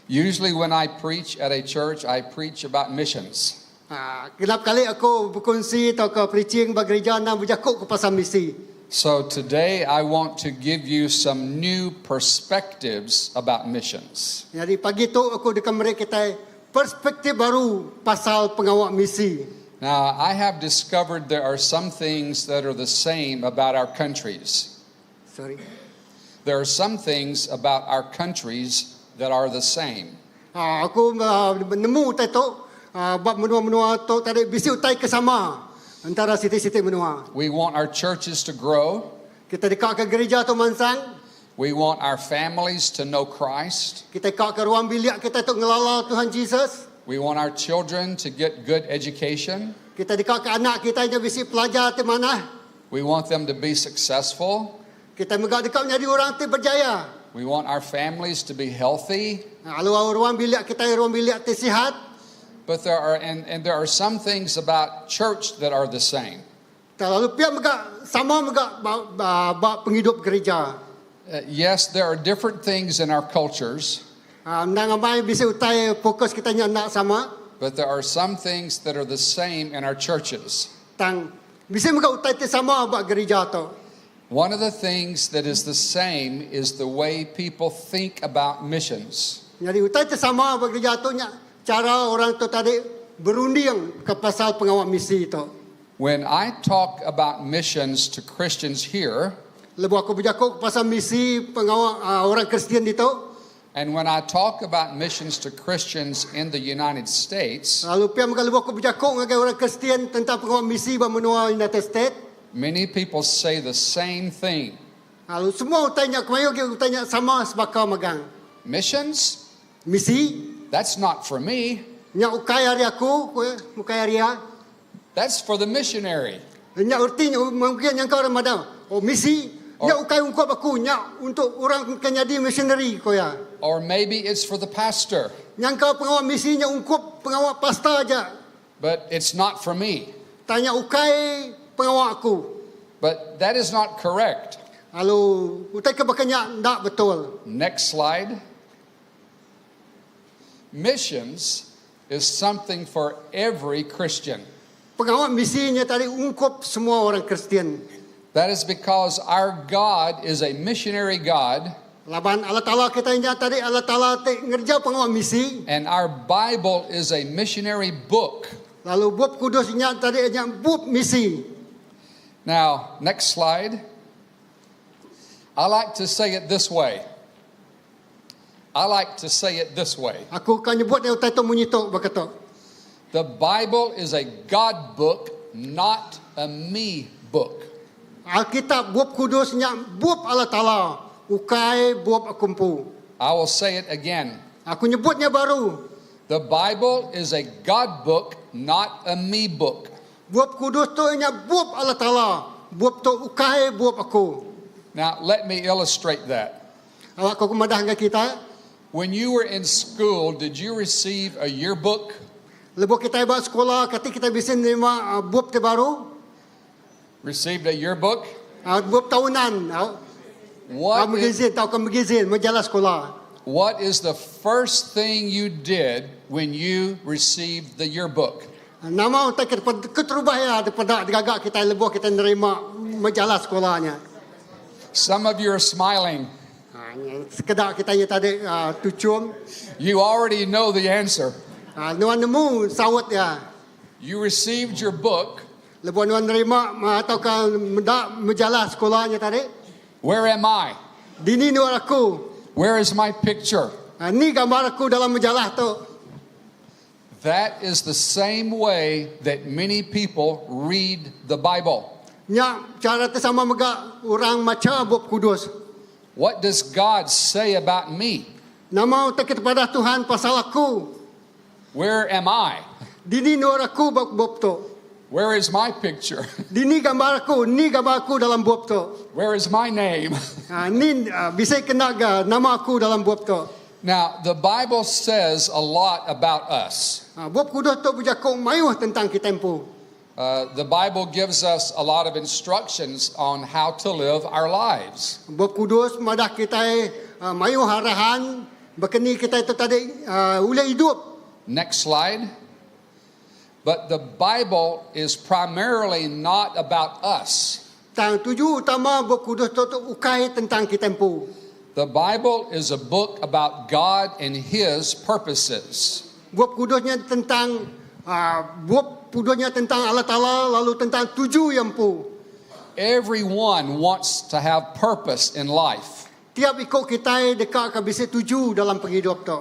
Usually when I preach at a church, I preach about missions. Genap kali aku bekunsi tauka preaching ba gereja endang bejaku ke pasal misi. So today I want to give you some new perspectives about missions. Nyadi pagi tu aku deka meri kitai perspektif baru pasal pengawa misi. Now, I have discovered there are some things that are the same about our countries. Sorry. There are some things about our countries that are the same. Aku nemu utai tu ba menua-menua tu tadi bisi utai ke sama entara siti-siti menua. We want our churches to grow. Kita deka ke gerija tu mansang. We want our families to know Christ. Kita ka ke ruang bilik kita tu ngelala Tuhan Jesus. We want our children to get good education. Kita deka ke anak kita nya bisi pelajar ti manah. We want them to be successful. Kita mega deka nyadi orang ti berjaya. We want our families to be healthy. Lalu ruang bilik kita ruang bilik ti sihat. But there are and, and there are some things about church that are the same. Lalu pia mega sama mega ba, ba, ba penghidup gereja. Yes, there are different things in our cultures. Endang amai bisi utai fokus kita nya enda sama. But there are some things that are the same in our churches. Tang bisi mega utai ti sama ba gereja tu. One of the things that is the same is the way people think about missions. Nyadi utai ti sama ba gereja tu nya chara orang tu tadi berunding ke pasal pengawa misi tu. When I talk about missions to Christians here, Lebuh aku bejaku pasal misi pengawa orang Kristian ditu, and when I talk about missions to Christians in the United States, lalu pia mega lebuh aku bejaku ngagai orang Kristian tentang pengawa misi ba menua United States, many people say the same thing. Lalu semua utai nya kemayuh agi utai nya sama sebaka magang. Missions? Misi? That's not for me. Nya ukai ari aku, ku iya, ukai ari iya. That's for the missionary. Nya erti nya mungkin nyangka orang madah, oh misi nya ukai ungkup aku, nya untuk orang ke nyadi missionary, ku iya. Or maybe it's for the pastor. Nyangka pengawa misi nya ungkup pengawa pastor aja. But it's not for me. Tang nya ukai pengawa aku. But that is not correct. Lalu utai ke baka nya enda betul. Next slide. Missions is something for every Christian. Pengawa misi nya tadi ungkup semua orang Kristian. That is because our God is a missionary God. Laban Allah Taala kita nya tadi Allah Taala ti ngereja pengawa misi. And our Bible is a missionary book. Lalu bup kudus nya tadi nya bup misi. Now, next slide. I like to say it this way. I like to say it this way. Aku ka nyebut dia utai tu munyi tu baka tu. The Bible is a God book, not a me book. Alkitab bup kudus nya bup Allah Taala, ukai bup aku empu. I will say it again. Aku nyebut nya baru. The Bible is a God book, not a me book. Bup kudus tu nya bup Allah Taala, bup tu ukai bup aku. Now, let me illustrate that. Awak aku madah enggau kita. When you were in school, did you receive a yearbook? Lebuh kitai ba sekula, kati kitai bisi nerima bup ti baru? Received a yearbook? Bup tahunan. What Magazine tauka magazine majalah sekula. What is the first thing you did when you received the yearbook? Nama utai ke keterubah iya dipeda digaga kitai lebuh kitai nerima majalah sekula nya? Some of you are smiling. Sekeda kitai nya tadi tuchum. You already know the answer. Nuan nemu saut iya. You received your book. Lebuh nuan nerima tauka meda majalah sekula nya tadi. Where am I? Dini nuan aku. Where is my picture? Ni gambar aku dalam majalah tu. That is the same way that many people read the Bible. Nya chara ti sama mega orang macha Bup Kudus. What does God say about me? Nama utai ke dipadah Tuhan pasal aku? Where am I? Dini endur aku ba bup tu? Where is my picture? Dini gambar aku? Ni gambar aku dalam bup tu? Where is my name? Ni bisi kena ga nama aku dalam bup tu? Now, the Bible says a lot about us. Bup Kudus tu bejaku mayuh tentang kitai empu. The Bible gives us a lot of instructions on how to live our lives. Bup Kudus madah kitai mayuh arahan baka ni kitai tu tadi ulih idup. Next slide. But the Bible is primarily not about us. Tang tuju utama Bup Kudus tu tu ukai tentang kitai empu. The Bible is a book about God and His purposes. Bup Kudus nya tentang Bup Kudus nya tentang Allah Taala lalu tentang tuju iya empu. Everyone wants to have purpose in life. Tiap iko kitai deka ka bisi tuju dalam pengidup tu.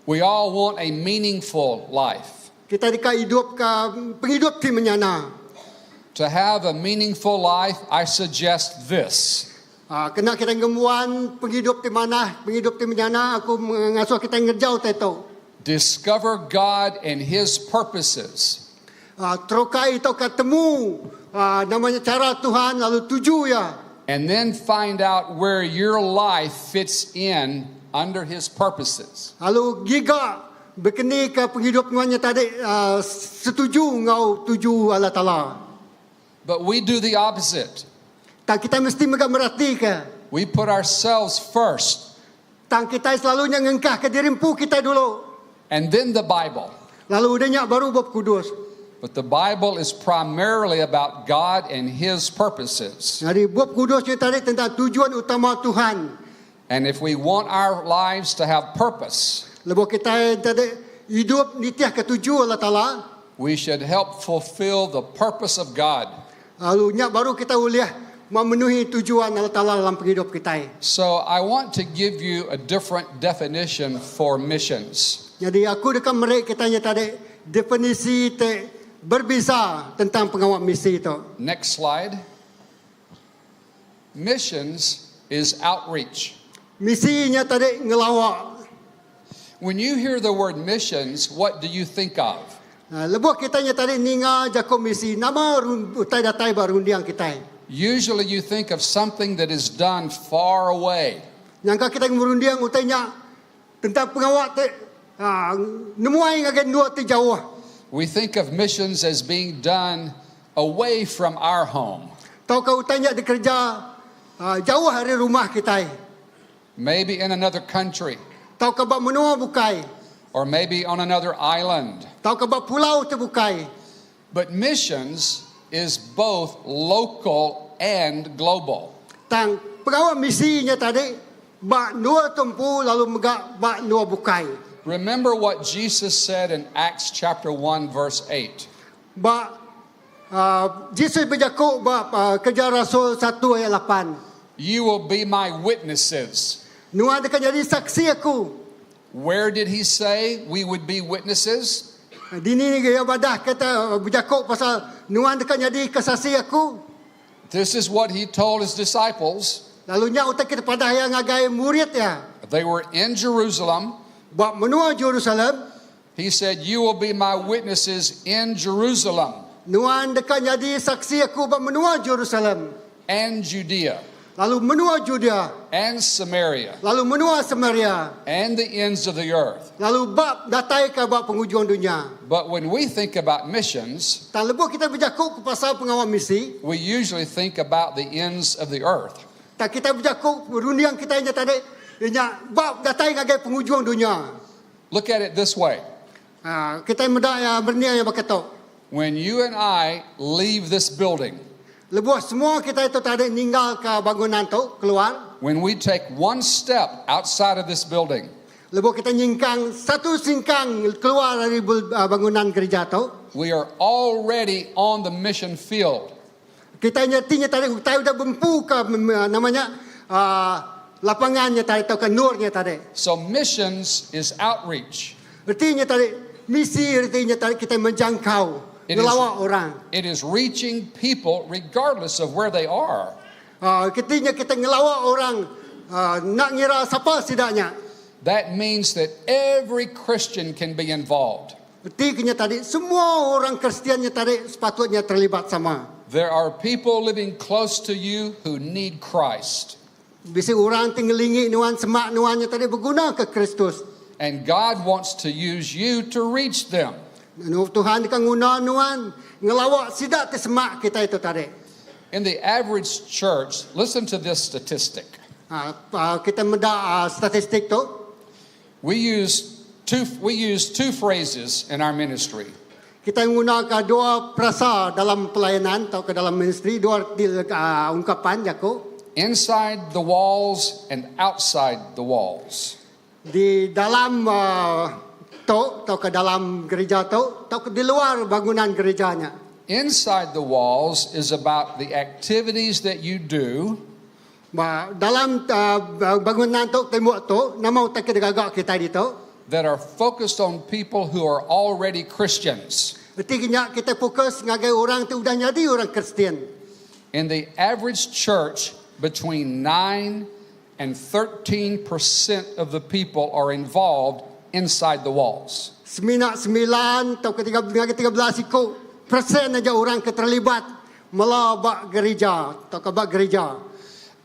We all want a meaningful life. Kitai deka idup ka pengidup ti menyana. To have a meaningful life, I suggest this. Kena kitai ngembuan pengidup ti manah, pengidup ti menyana, aku ngasuh kitai ngereja utai tu. Discover God and His purposes. Terukai tauka temu nama nya chara Tuhan lalu tuju Iya. And then find out where your life fits in under His purposes. Lalu giga bekeni ke pengidup nuan nya tadi setuju enggau tuju Allah Taala. But we do the opposite. Tang kitai mesti mega meratika. We put ourselves first. Tang kitai selalu nya ngengkahka diri empu kitai dulu. And then the Bible. Lalu udah nya baru Bup Kudus. But the Bible is primarily about God and His purposes. Nyadi Bup Kudus nya tadi tentang tujuan utama Tuhan. And if we want our lives to have purpose, Lebuh kitai tadi idup nitihka tuju Allah Taala, we should help fulfill the purpose of God. Lalu nya baru kitai ulih memenuhi tujuan Allah Taala dalam pengidup kitai. So I want to give you a different definition for missions. Nyadi aku deka meri kitai nya tadi definisi ti berbeza tentang pengawa misi tu. Next slide. Missions is outreach. Misi nya tadi ngelawa. When you hear the word missions, what do you think of? Lebuh kitai nya tadi ninga jaku misi, nama utai datai ba runding kitai? Usually you think of something that is done far away. Nyangka kitai ngerunding utai nya tentang pengawa ti nemuai ngagai endur ti jauh. We think of missions as being done away from our home. Tauka utai nya dikereja jauh ari rumah kitai. Maybe in another country. Tauka ba menua bukai. Or maybe on another island. Tauka ba pulau ti bukai. But missions is both local and global. Tang pengawa misi nya tadi ba endur tu empu lalu mega ba endur bukai. Remember what Jesus said in Acts chapter 1 verse 8. Ba Jesus bejaku ba Kerja Rasul satu ayat lapan. You will be my witnesses. Nuan deka nyadi saksi aku. Where did he say we would be witnesses? Dini iya madah kata bejaku pasal nuan deka nyadi kesaksi aku. This is what he told his disciples. Lalu nya utai ke dipadah iya ngagai murid iya. They were in Jerusalem. Ba menua Jerusalem. He said, You will be my witnesses in Jerusalem. Nuan deka nyadi saksi aku ba menua Jerusalem. And Judea. Lalu menua Judea. And Samaria. Lalu menua Samaria. And the ends of the earth. Lalu ba datai ke ba pengujung dunya. But when we think about missions, Tang lebuh kitai bejaku ke pasal pengawa misi, we usually think about the ends of the earth. Tang kitai bejaku runding kitai nya tadi nya ba datai ngagai pengujung dunya. Look at it this way. Kitai meda iya merening iya baka tu. When you and I leave this building, Lebuh semua kitai tu tadi ninggalka bangunan tu, keluar. When we take one step outside of this building, Lebuh kitai nyingkang satu singkang keluar ari bangunan gerija tu, we are already on the mission field. Kitai nya ti nya tadi utai udah bempuka nama nya lapangan nya tadi tauka endur nya tadi. So missions is outreach. Reti nya tadi misi reti nya tadi kitai menjangkau ngelawa orang. It is reaching people regardless of where they are. Reti nya kitai ngelawa orang enda ngira sapa sida nya. That means that every Christian can be involved. Reti ke nya tadi semua orang Kristian nya tadi sepatutnya terlibat sama. There are people living close to you who need Christ. Bisi orang ti ngelingi nuan semak nuan nya tadi begunaka Kristus. And God wants to use you to reach them. Lalu Tuhan deka nguna nuan ngelawa sida ti semak kitai tu tadi. In the average church, listen to this statistic. Kitai meda statistik tu. We use two, we use two phrases in our ministry. Kitai ngunaka dua perasa dalam pelayanan tauka dalam ministry, dua reti ungkapan jaku. Inside the walls and outside the walls. Di dalam tu tauka dalam gerija tu tauka di luar bangunan gerija nya. Inside the walls is about the activities that you do. Ba dalam uh, bangunan tu tembok tu nama utai ke digaga kita ditu. That are focused on people who are already Christians. Reti nya kita fokus ngagai orang tu udah jadi orang Kristian. In the average church, between 9 and 13% of the people are involved inside the walls. Semina 9 atau ke 13 iku persen aja orang ke terlibat melabak gereja atau ke bak gereja.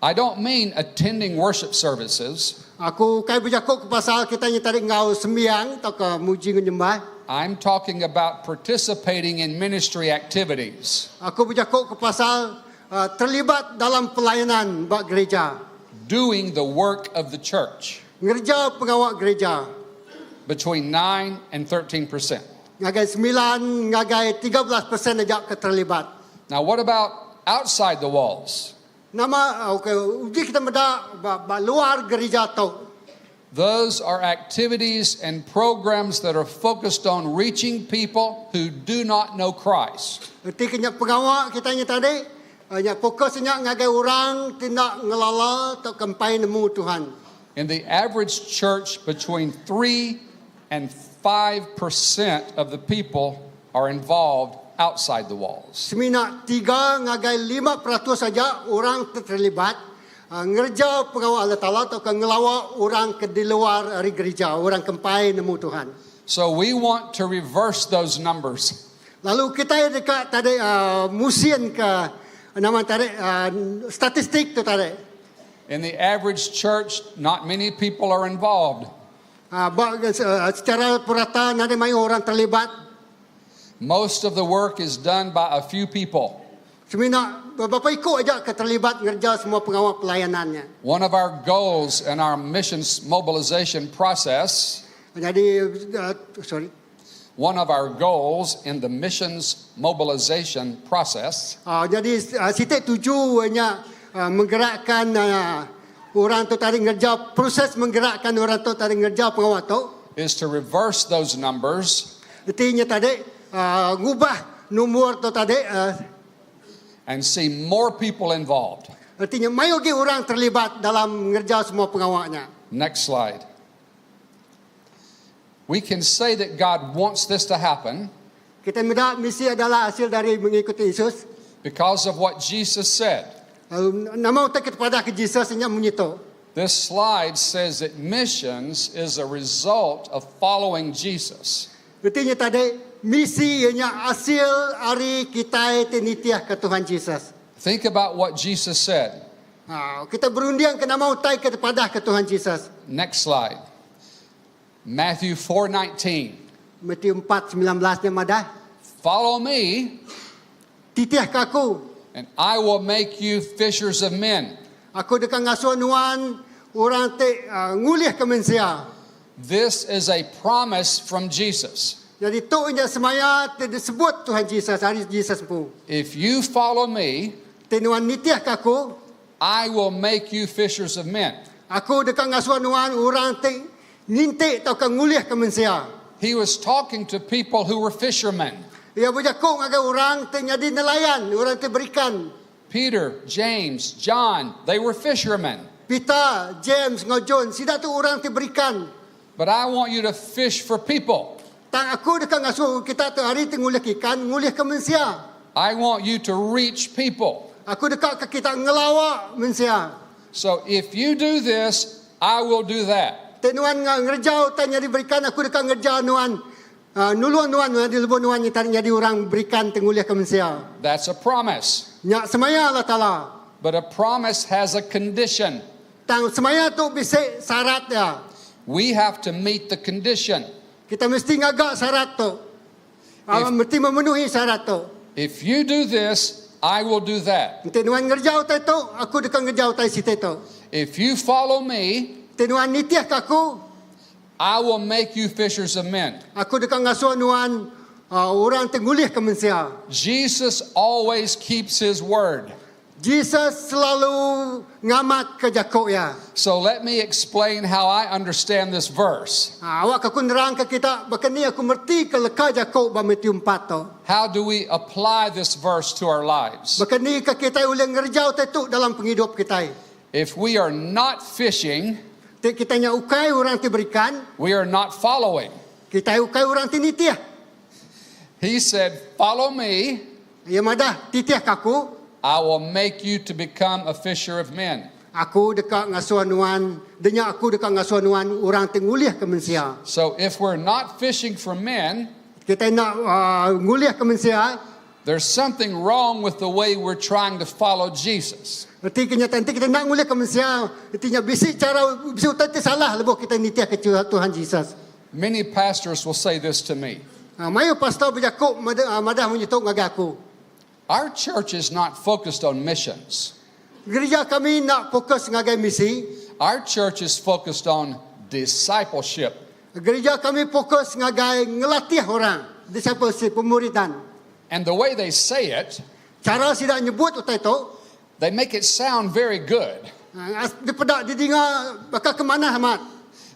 I don't mean attending worship services. Aku kai berjakuk ke pasal kita ni tadi ngau sembiang atau ke muji nyembah. I'm talking about participating in ministry activities. Aku berjakuk ke pasal uh, terlibat dalam pelayanan bak gereja. Doing the work of the church. Ngerja pengawak gereja. Between 9 and 13%. Ngagai 9, ngagai 13% aja ke terlibat. Now what about outside the walls? Nama okey uji kita meda ba, ba luar gereja tu. Those are activities and programs that are focused on reaching people who do not know Christ. Erti kena pengawak kita ni tadi, nya fokusnya ngagai orang tidak ngelala atau kempai nemu Tuhan. In the average church, between 3 and 5% of the people are involved outside the walls. Semina 3 ngagai 5% saja orang terlibat ngerja pengawal Allah Ta'ala atau ke ngelawa orang ke di luar dari gereja, orang kempai nemu Tuhan. So we want to reverse those numbers. Lalu kita dekat tadi musim ke nama tadi statistik tu tadi. In the average church, not many people are involved. Secara purata nada mayu orang terlibat. Most of the work is done by a few people. Semina beberapa ikut aja ke terlibat ngerja semua pengawal pelayanannya. One of our goals in our missions mobilization process. Jadi sorry. One of our goals in the missions mobilization process. Jadi sitik tujuannya menggerakkan orang tu tadi ngerja proses menggerakkan orang tu tadi ngerja pengawal tu is to reverse those numbers. Artinya tadi ngubah nomor tu tadi and see more people involved. Artinya mayogi orang terlibat dalam ngerja semua pengawalnya. Next slide. We can say that God wants this to happen. Kita minta misi adalah hasil dari mengikuti Yesus. Because of what Jesus said. Lalu, nama utak kita pada ke Jesus nya munyi tu. This slide says that missions is a result of following Jesus. Artinya tadi misi ianya hasil ari kita tinitiah ke Tuhan Jesus. Think about what Jesus said. Ha, kita berundiang ke nama utai ke kepada ke Tuhan Jesus. Next slide. Matthew 4:19. Matius 4:19 nya madah. Follow me. Titiah ke aku. And I will make you fishers of men. Aku dekat ngasuh nuan orang te ngulih ke mensia. This is a promise from Jesus. Jadi tu nya semaya te disebut Tuhan Jesus hari Jesus pu. If you follow me, te nuan nitiah ke aku, I will make you fishers of men. Aku dekat ngasuh nuan orang te nintik atau ke ngulih ke mensia. He was talking to people who were fishermen. Ia berjakuk ngagai orang te nyadi nelayan, orang te berikan. Peter, James, John, they were fishermen. Peter, James, ngau John, sida tu orang te berikan. But I want you to fish for people. Tang aku dekat ngasuh kita tu hari te ngulih ikan, ngulih ke mensia. I want you to reach people. Aku dekat ke kita ngelawak mensia. So if you do this, I will do that. Te nuan ngerjau tanya diberikan, aku dekat ngerja nuan. Nuluan nuan, nuan di lebuh nuan ni tanya di orang berikan tenguliah ke mensia. That's a promise. Nyak semaya Allah Ta'ala. But a promise has a condition. Tang semaya tu bisa syarat ya. We have to meet the condition. Kita mesti ngagak syarat tu. Mesti memenuhi syarat tu. If you do this, I will do that. Enti nuan ngerjau tai tu, aku dekat ngerjau tai situ tu. If you follow me, Enti nuan nitiah ke aku, I will make you fishers of men. Aku dekat ngasuh nuan, orang tenggulih ke mensia. Jesus always keeps his word. Jesus selalu ngamat ke jakuk ya. So let me explain how I understand this verse. Awak aku nerang ke kita, bahkan ni aku merti ke leka jakuk ba Matius 4 tu. How do we apply this verse to our lives? Bahkan ni ke kita boleh ngerjau tetuk dalam penghidup kita. If we are not fishing, Ti kita nya ukai orang ti berikan, we are not following. kita ukai orang ti nitih. He said, Follow me, Iya madah titih ke aku, I will make you to become a fisher of men. aku deka ngasuh nuan, denya aku deka ngasuh nuan orang ti ngulih ke mensia. So if we're not fishing for men, Kita nak uh, ngulih ke mensia, there's something wrong with the way we're trying to follow Jesus. Erti kenyataan ti kita nak ngulih ke mensia, ertinya bisi cara bisi utai ti salah lebuh kita nitih ke Tuhan Jesus. Many pastors will say this to me. Ha, mayu pastor berjakuk madah, madah menyetuk ngagai aku. Our church is not focused on missions. Gereja kami nak fokus ngagai misi. Our church is focused on discipleship. Gereja kami fokus ngagai ngelatih orang. Discipleship, pemuridan. And the way they say it, Cara sidak nyebut utai tu, they make it sound very good. ha, as- dia pedak dia dengar bakal ke mana amat.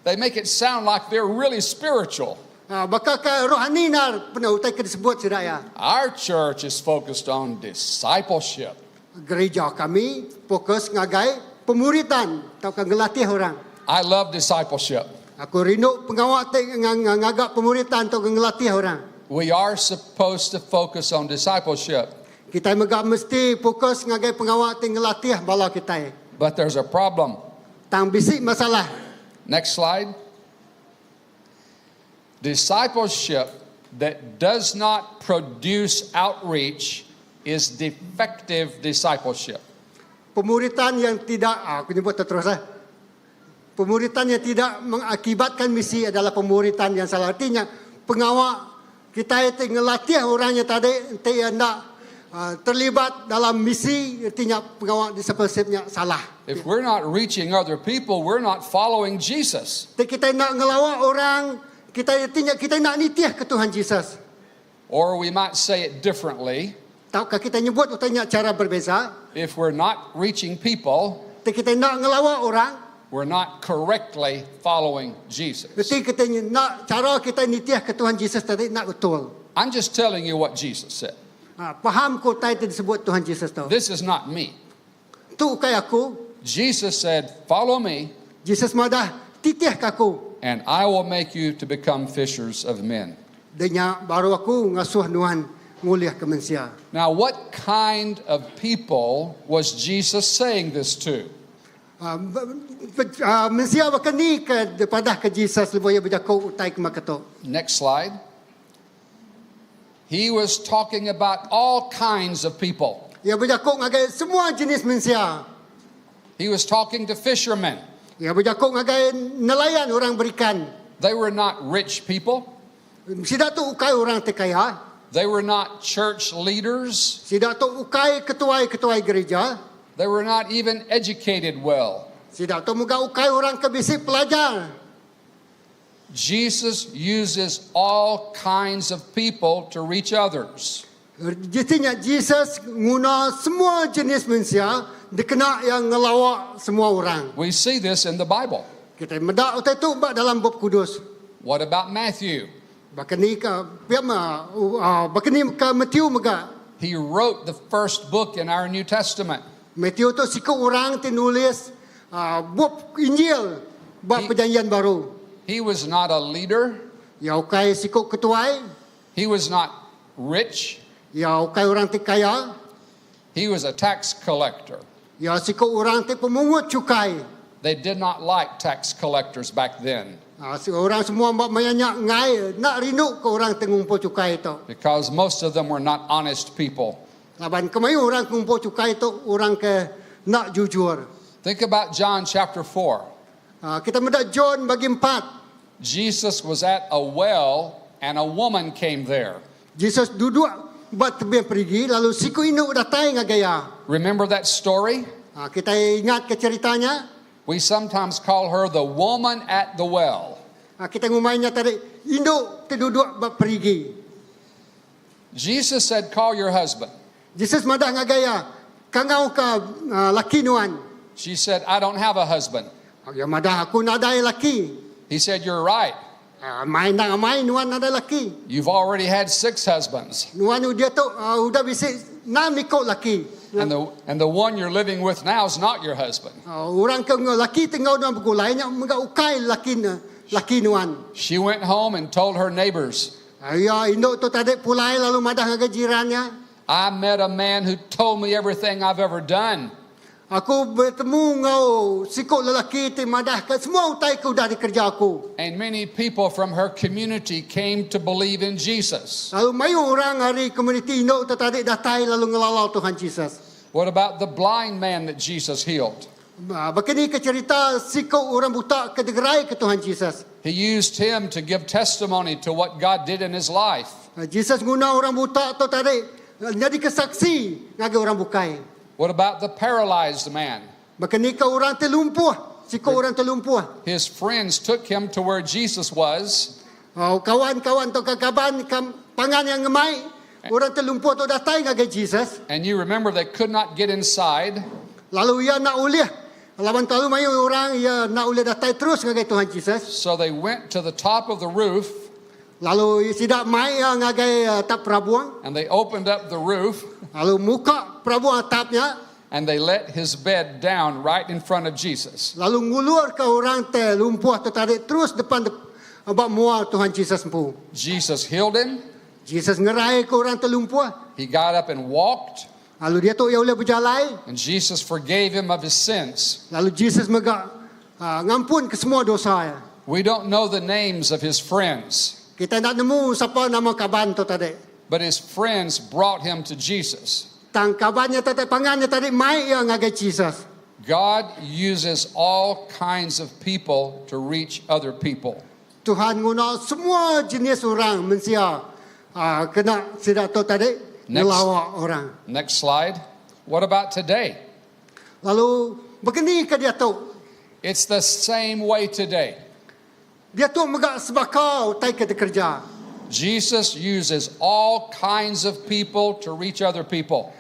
They make it sound like they're really spiritual. Ha, bakal ke rohani nar pernah utai ke disebut sidak ya. Our church is focused on discipleship. Gereja kami fokus ngagai pemuridan atau ke ngelatih orang. I love discipleship. Aku rindu pengawak te ngagak pemuridan atau ke ngelatih orang. We are supposed to focus on discipleship, Kita mega mesti fokus ngagai pengawak te ngelatih bala kita. but there's a problem. Tang bisik masalah. Next slide. Discipleship that does not produce outreach is defective discipleship. Pemuritan yang tidak, ah, aku nyebut terus lah. Pemuritan yang tidak mengakibatkan misi adalah pemuritan yang salah. Artinya pengawak kita itu ngelatih orangnya tadi enti yang nak terlibat dalam misi, artinya pengawak discipleshipnya salah. If we're not reaching other people, we're not following Jesus. Tapi kita nak ngelawak orang, kita artinya kita nak nitih ke Tuhan Jesus. Or we might say it differently. Tahukah kita nyebut utanya cara berbeza? If we're not reaching people, Tapi kita nak ngelawak orang, we're not correctly following Jesus. Berarti kita nak cara kita nitih ke Tuhan Jesus tadi nak betul. I'm just telling you what Jesus said. Ha, faham ko utai ti disebut Tuhan Jesus tu. This is not me. Tu ukai aku. Jesus said, Follow me, Jesus madah titih ke aku. and I will make you to become fishers of men. Denya baru aku ngasuh nuan ngulih ke mensia. Now, what kind of people was Jesus saying this to? Ha, mensia bahkan ni ke padah ke Jesus lebuh ia berjakuk utai ke makato. Next slide. He was talking about all kinds of people. Ia berjakuk ngagai semua jenis mensia. He was talking to fishermen. Ia berjakuk ngagai nelayan orang berikan. They were not rich people. Sidak tu ukai orang terkaya. They were not church leaders. Sidak tu ukai ketuai-ketuai gereja. They were not even educated well. Sidak tu muka ukai orang ke bisi pelajar. Jesus uses all kinds of people to reach others. Jadinya Jesus guna semua jenis manusia dikena yang ngelawak semua orang. We see this in the Bible. Kita medak utai tu bak dalam bab kudus. What about Matthew? Bahkan ni ke pia ma bahkan ni ke Matthew mega. He wrote the first book in our New Testament. Matthew tu siku orang ti nulis bab Injil bab perjanjian baru. He was not a leader. Ya ukai siku ketuai, He was not rich. ya ukai orang ti kaya, He was a tax collector. ya siku orang ti pemungut cukai. They did not like tax collectors back then Orang semua mbak mayanya ngai nak rindu ke orang ti ngumpul cukai tu. because most of them were not honest people. Laban kemayu orang ngumpul cukai tu orang ke nak jujur. Think about John chapter 4. Kita mendak John bagi 4. Jesus was at a well and a woman came there. Jesus duduk buat tebing perigi lalu siku induk datang ngagai ia. Remember that story? Kita ingat ke ceritanya? We sometimes call her the woman at the well. Kita ngumainya tadi induk te duduk buat perigi. Jesus said, Call your husband. Jesus madah ngagai ia, kangau ke laki nuan. She said, I don't have a husband. Ya madah aku nadai laki. He said, You're right. Main nak main nuan nadai laki. You've already had 6 husbands. Nuan dia tu udah bisik Enam iko laki. And the, and the one you're living with now is not your husband. Orang ke enggau laki ti enggau nuan begulai nya mega ukai laki laki nuan. She went home and told her neighbors, Iya indu tu tadi pulai lalu madah ngagai jiran iya. I met a man who told me everything I've ever done. Aku betemu enggau siku lelaki ti madahka semua utai ke udah dikereja aku. And many people from her community came to believe in Jesus. Lalu mayuh orang ari komuniti indu tu tadi datai lalu ngelala Tuhan Jesus. What about the blind man that Jesus healed? Baka ni ke cherita siku orang buta ke degeraika Tuhan Jesus? He used him to give testimony to what God did in his life. Jesus nguna orang buta tu tadi nyadika saksi ngagai orang bukai. What about the paralyzed man? Baka ni ke orang ti lumpuh, siku orang ti lumpuh. His friends took him to where Jesus was. Oh, kawan-kawan tu ke kaban pangan yang ngemai orang ti lumpuh tu datai ngagai Jesus. And you remember they could not get inside. Lalu iya enda ulih laban terlalu mayuh orang iya enda ulih datai terus ngagai Tuhan Jesus. So they went to the top of the roof. Lalu sida mai iya ngagai atap perabung. And they opened up the roof. Lalu muka perabung atap nya. And they let his bed down right in front of Jesus. Lalu ngulurka orang te lumpuh tu tadi terus depan ba mua Tuhan Jesus empu. Jesus healed him. Jesus ngeraika orang te lumpuh. He got up and walked. Lalu diatu iya ulih bejalai. And Jesus forgave him of his sins. Lalu Jesus mega ngampunka semua dosa iya. We don't know the names of his friends. Kitai enda nemu sapa nama kaban tu tadi. But his friends brought him to Jesus. Tang kaban nya tadi, pangan nya tadi mai iya ngagai Jesus. God uses all kinds of people to reach other people. Tuhan nguna semua jenis orang mensia kena sida tu tadi ngelawa orang. Next slide. What about today? Lalu begini ke diatu? It's the same way today. Diatu mega sebaka utai ke dikereja. Jesus uses all kinds of people to reach other people.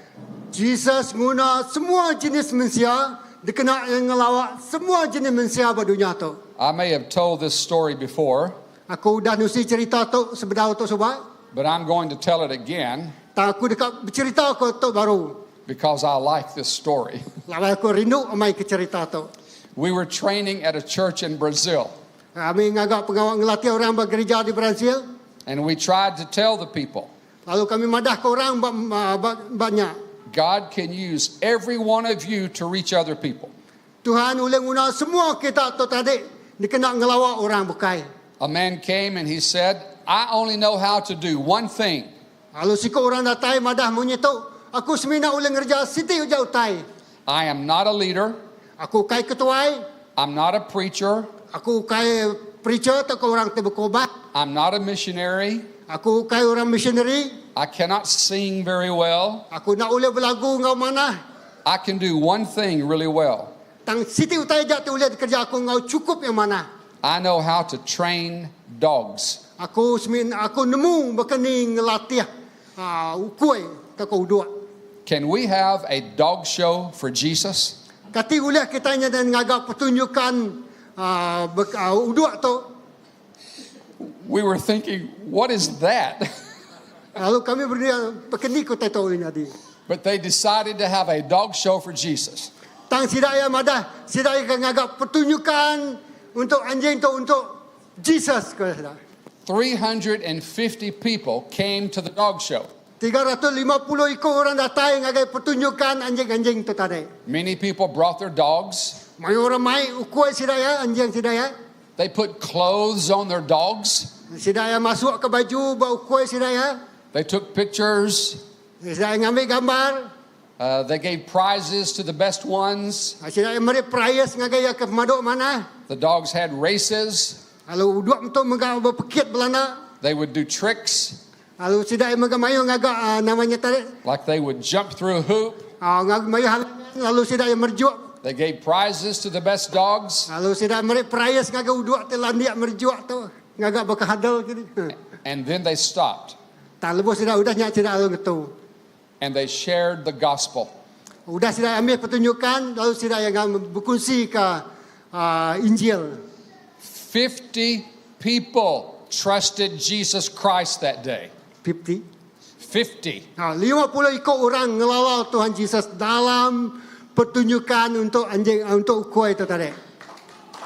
Jesus nguna semua jenis mensia dikena iya ngelawa semua jenis mensia ba dunya tu. I may have told this story before. Aku udah nusi cherita tu sebedau tu suba. But I'm going to tell it again. Tang aku deka becherita ke tu baru. Because I like this story. Laban aku rindu amai ke cherita tu. We were training at a church in Brazil. Kami ngaga pengawa ngelatih orang ba gerija di Brazil. And we tried to tell the people. Lalu kami madah ke orang ba ba ba nya. God can use every one of you to reach other people. Tuhan ulih nguna semua kita tu tadi dikena ngelawa orang bukai. A man came and he said, I only know how to do one thing. Lalu siku orang datai madah munyi tu, aku semina ulih ngereja siti uja utai. I am not a leader. Aku ukai ketuai. I'm not a preacher. Aku ukai preacher tauka orang ti bekobat. I'm not a missionary. Aku ukai orang missionary. I cannot sing very well. Aku enda ulih belagu enggau manah. I can do one thing really well. Tang siti utai aja ti ulih dikereja aku enggau chukup iya manah. I know how to train dogs. Aku semin aku nemu baka ni ngelatih ukui tauka uduk. Can we have a dog show for Jesus? Kati ulih kitai nya dan ngaga pertunjukan uduk tu. We were thinking, what is that? Lalu kami berdia baka ni ku utai tu ulih nyadi. But they decided to have a dog show for Jesus. Tang sida iya madah, sida iya ke ngaga pertunjukan untuk anjing tu untuk Jesus ku sida. 350 people came to the dog show. 350 iku orang datai ngagai pertunjukan anjing-anjing tu tadi. Many people brought their dogs. Mayuh orang mai ukui sida iya, anjing sida iya. They put clothes on their dogs. Sida iya masuk ke baju ba ukui sida iya. They took pictures. Sida iya ngambi gambar. They gave prizes to the best ones. Sida iya meri prize ngagai iya ke pemadu manah. The dogs had races. Lalu uduk mentu mega bepekit belanda. They would do tricks. Lalu sida iya mega mayuh ngaga nama nya tadi. Like they would jump through a hoop. Ngaga mayuh hal lalu sida iya merjuk. They gave prizes to the best dogs. Lalu sida meri prize ngaga uduk ti landik merjuk tu. Ngaga baka hadal kini. And then they stopped. Tang lebuh sida udah nya sida lalu ngetu. And they shared the gospel. Udah sida ambil pertunjukan lalu sida iya bekunsi ka Injil. 50 people trusted Jesus Christ that day. 50? 50. Ha, 50 iku orang ngelala Tuhan Jesus dalam pertunjukan untuk anjing untuk ukui tu tadi.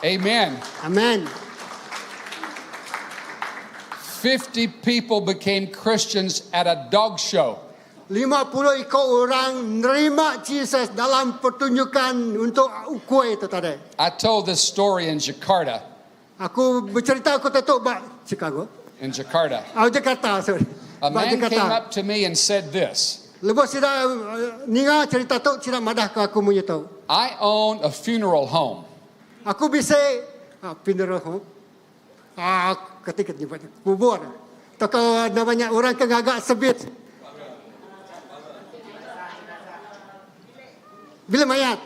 Amen. Amen. 50 people became Christians at a dog show. 50 iku orang nerima Jesus dalam pertunjukan untuk ukui tu tadi. I told this story in Jakarta. Aku bercerita aku tetuk ba Chicago. In Jakarta. Oh, Jakarta, sorry. A Ba man Jakarta. came up to me and said this. Lepas sida ninga cerita tu sida madah ke aku munyi tu. I own a funeral home. Aku bisa funeral home. Ah, ketika nyebut kubur. Toko namanya orang ke ngagak sebit. Bila mayat.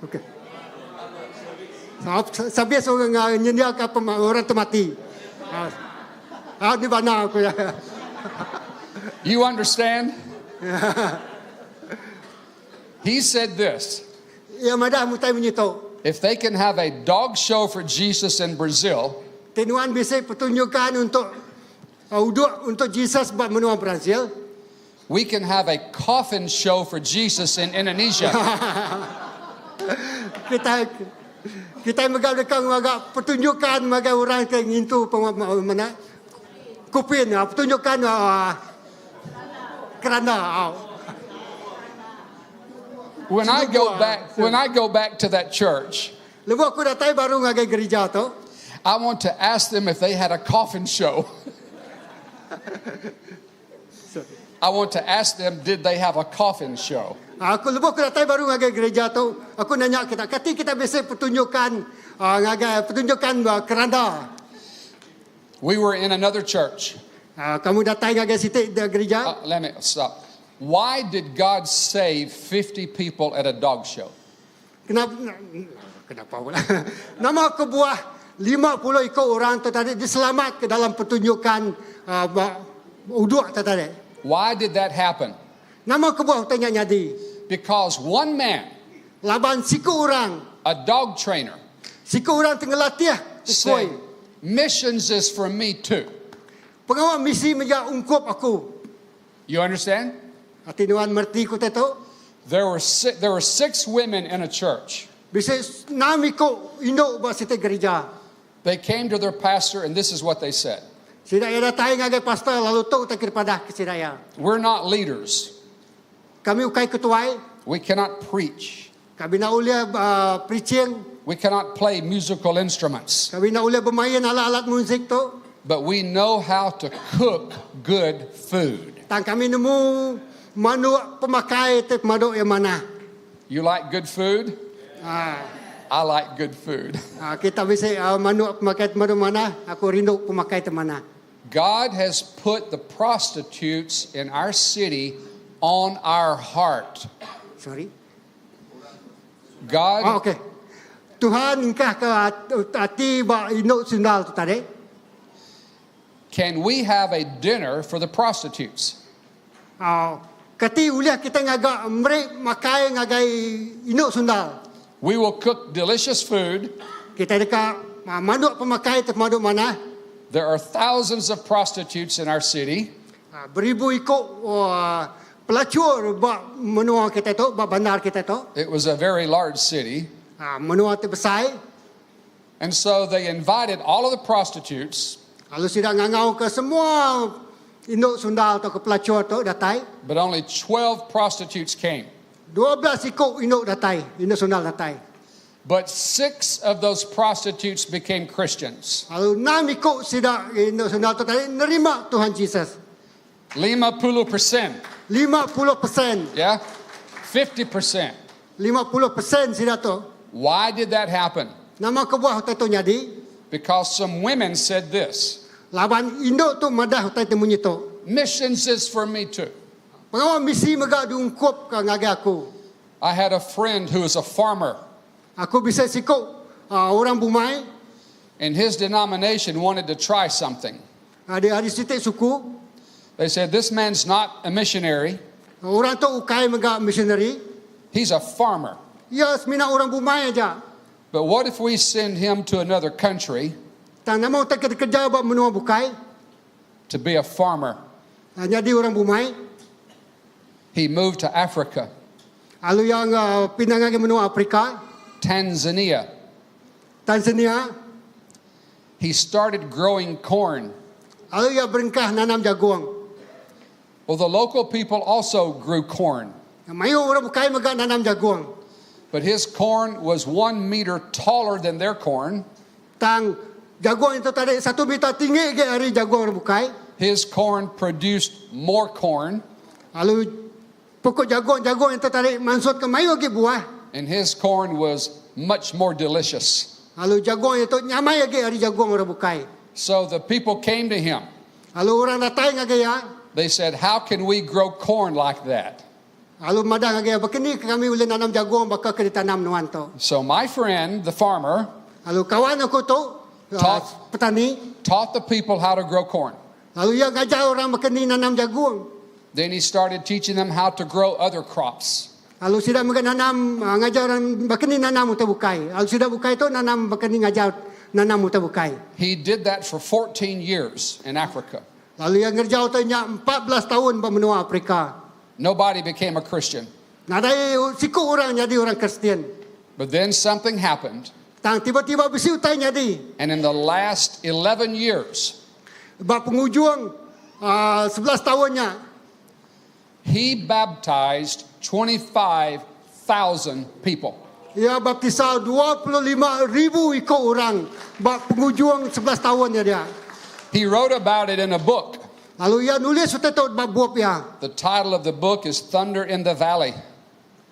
Okey. Sabis orang nyendia ke orang tu mati. Ah, di mana aku ya. You understand? He said this. Ya madah mutai munyi tu. If they can have a dog show for Jesus in Brazil, Tinuan bisa pertunjukan untuk uduk untuk Jesus buat menua Brazil. We can have a coffin show for Jesus in Indonesia. Kita kita megak dekat megak pertunjukan megak orang ke ngintu mana kupin pertunjukan kerana. When I go back, when I go back to that church, Lepas aku datang baru ngagai gereja tu. I want to ask them if they had a coffin show. I want to ask them, did they have a coffin show? Aku lepas aku datang baru ngagai gereja tu, aku nanya kita, kati kita biasa pertunjukan ngagai pertunjukan keranda. We were in another church. Kamu datang ngagai sitik gereja. Let me stop. Why did God save 50 people at a dog show? Kenapa? Kenapa pula? Nama aku buah 50 ikut orang tu tadi diselamat ke dalam pertunjukan uduk tu tadi. Why did that happen? Nama aku buah tanya nyadi. Because one man, Laban siku orang, a dog trainer, siku orang tengah latih said, missions is for me too. Pengawal misi meja ungkup aku. You understand? Ati nuan merti ku tetu. There were 6 women in a church. Bisa enam ikut induk buat siti gereja. They came to their pastor and this is what they said. Sidak ia datang ngagai pastor lalu tok tak kepada ke sidak ia. We're not leaders. Kami ukai ketuai. We cannot preach. Kami nak ulia preaching. We cannot play musical instruments. Kami nak ulia bermain alat-alat muzik tu. But we know how to cook good food. Tang kami nemu manuk pemakai te manuk yang mana. You like good food? I like good food. Kita bisa manuk pemakai manuk mana? Aku rindu pemakai te mana. God has put the prostitutes in our city on our heart. Sorry. God. Oh, okay. Tuhan ingkah ke hati ba induk sundal tu tadi? Can we have a dinner for the prostitutes? Oh, kati uliah kita ngagak merek makai ngagai induk sundal. We will cook delicious food. Kita dekat manuk pemakai tu manuk mana? There are thousands of prostitutes in our city. Beribu ikut pelacur buat menua kita tu, buat bandar kita tu. It was a very large city. Menua tu besar. And so they invited all of the prostitutes. Lalu sudah ngangau ke semua induk sundal atau ke pelacur tu datai. But only 12 prostitutes came. 12 ikut induk datai, induk sundal datai. But 6 of those prostitutes became Christians. Lalu 6 ikut sidak induk sundal tu tadi nerima Tuhan Jesus. 50%. 50%. Yeah? 50%. 50% sidak tu. Why did that happen? Nama kebuah utai tu nyadi? Because some women said this. Laban induk tu madah utai tu munyi tu. Missions is for me too. Pengawal misi megak diungkup ke ngagai aku. I had a friend who is a farmer. Aku bisa sikuk orang bumai. And his denomination wanted to try something. Ada hari sitik suku. They said, this man's not a missionary. Orang tu ukai megak missionary. He's a farmer. Ya, semina orang bumai aja. But what if we send him to another country Tak nama tak kerja buat menua bukai. to be a farmer? Nyadi orang bumai. He moved to Africa. Lalu iya pindah ngagai menua Afrika. Tanzania. Tanzania. He started growing corn. Lalu iya berengkah nanam jagung. Well, the local people also grew corn. Mayuh orang bukai mega nanam jagung. But his corn was one meter taller than their corn. Tang jagung itu tadi satu meter tinggi agi ari jagung orang bukai. His corn produced more corn. Lalu pokok jagung jagung itu tadi mansutka mayuh agi buah. And his corn was much more delicious. Lalu jagung itu nyamai agi ari jagung orang bukai. So the people came to him. Lalu orang datai ngagai iya. They said, How can we grow corn like that? Lalu madah ngagai iya, Baka ni ke kami ulih nanam jagung baka ke ditanam nuan tu? So my friend, the farmer, Lalu kawan aku tu, taught, petani, taught the people how to grow corn. Lalu iya ngajar orang baka ni nanam jagung. Then he started teaching them how to grow other crops. Lalu sida mega nanam ngajar orang baka ni nanam utai bukai. Lalu sida bukai tu nanam baka ni ngajar nanam utai bukai. He did that for 14 years in Africa. Lalu iya ngereja utai nya 14 taun ba menua Afrika. Nobody became a Christian. Nadai siku orang nyadi orang Kristian. But then something happened. Tang tiba-tiba bisi utai nyadi. And in the last 11 years, Ba pengujung uh, 11 taun nya, he baptized 25,000 people. Iya baptisa 25 ribu iku orang ba pengujung 11 taun nya dia. He wrote about it in a book. Lalu iya nulis utai tu ba bup iya. The title of the book is Thunder in the Valley.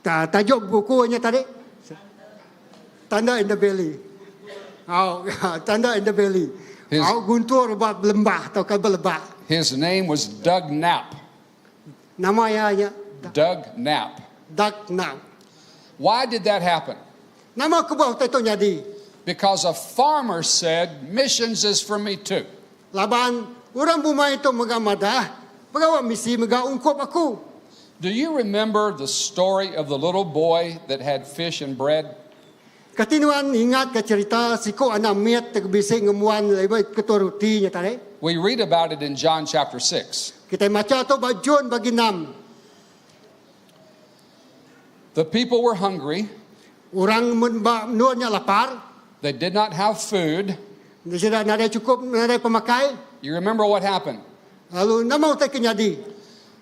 Ta, tajuk buku nya tadi? Thunder in the Valley. Oh, Thunder in the Valley. His, oh, guntur ba lembah atau ke belebak. His name was Doug Knapp. Nama iya nya? Doug Knapp. Doug Knapp. Why did that happen? Nama kebuah utai tu nyadi? Because a farmer said, missions is for me too. Laban orang bumai tu mega madah, pengawa misi mega ungkup aku. Do you remember the story of the little boy that had fish and bread? Kati nuan ingat ke cherita siku anak mit ti bisi ngembuan lima ketua ruti nya tadi? We read about it in John chapter 6. Kitai macha tu ba John bagi enam. The people were hungry. Orang mun ba menua nya lapar. They did not have food. Sida nadai chukup nadai pemakai. You remember what happened? Lalu nama utai ke nyadi?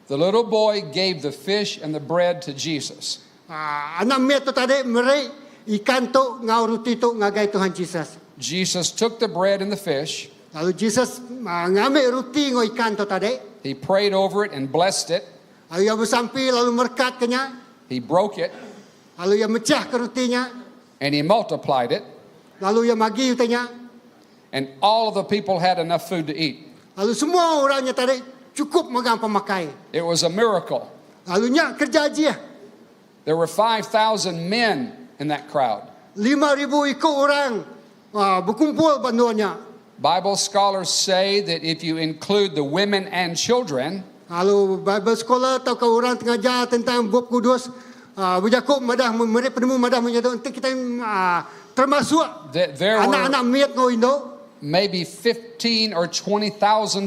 The little boy gave the fish and the bread to Jesus. Ah, anak mit tu tadi meri ikan tu enggau ruti tu ngagai Tuhan Jesus. Jesus took the bread and the fish. Lalu Jesus ah, ngambi ruti enggau ikan tu tadi. He prayed over it and blessed it. Lalu iya besampi lalu merkat ke nya. He broke it. Lalu iya mechah ke ruti nya. And he multiplied it. Lalu iya magi utai nya. And all of the people had enough food to eat. Lalu semua orang nya tadi chukup megang pemakai. It was a miracle. Lalu nya kerja ajih. There were 5,000 men in that crowd. 5,000 iku orang uh, bekumpul ba endur nya. Bible scholars say that if you include the women and children, Lalu Bible scholar tauka orang ti ngajar tentang Bup Kudus uh, bejaku madah meri penemu madah munyi tu enti kitai uh, termasuk that there were anak-anak mit enggau indu maybe 15 or 20,000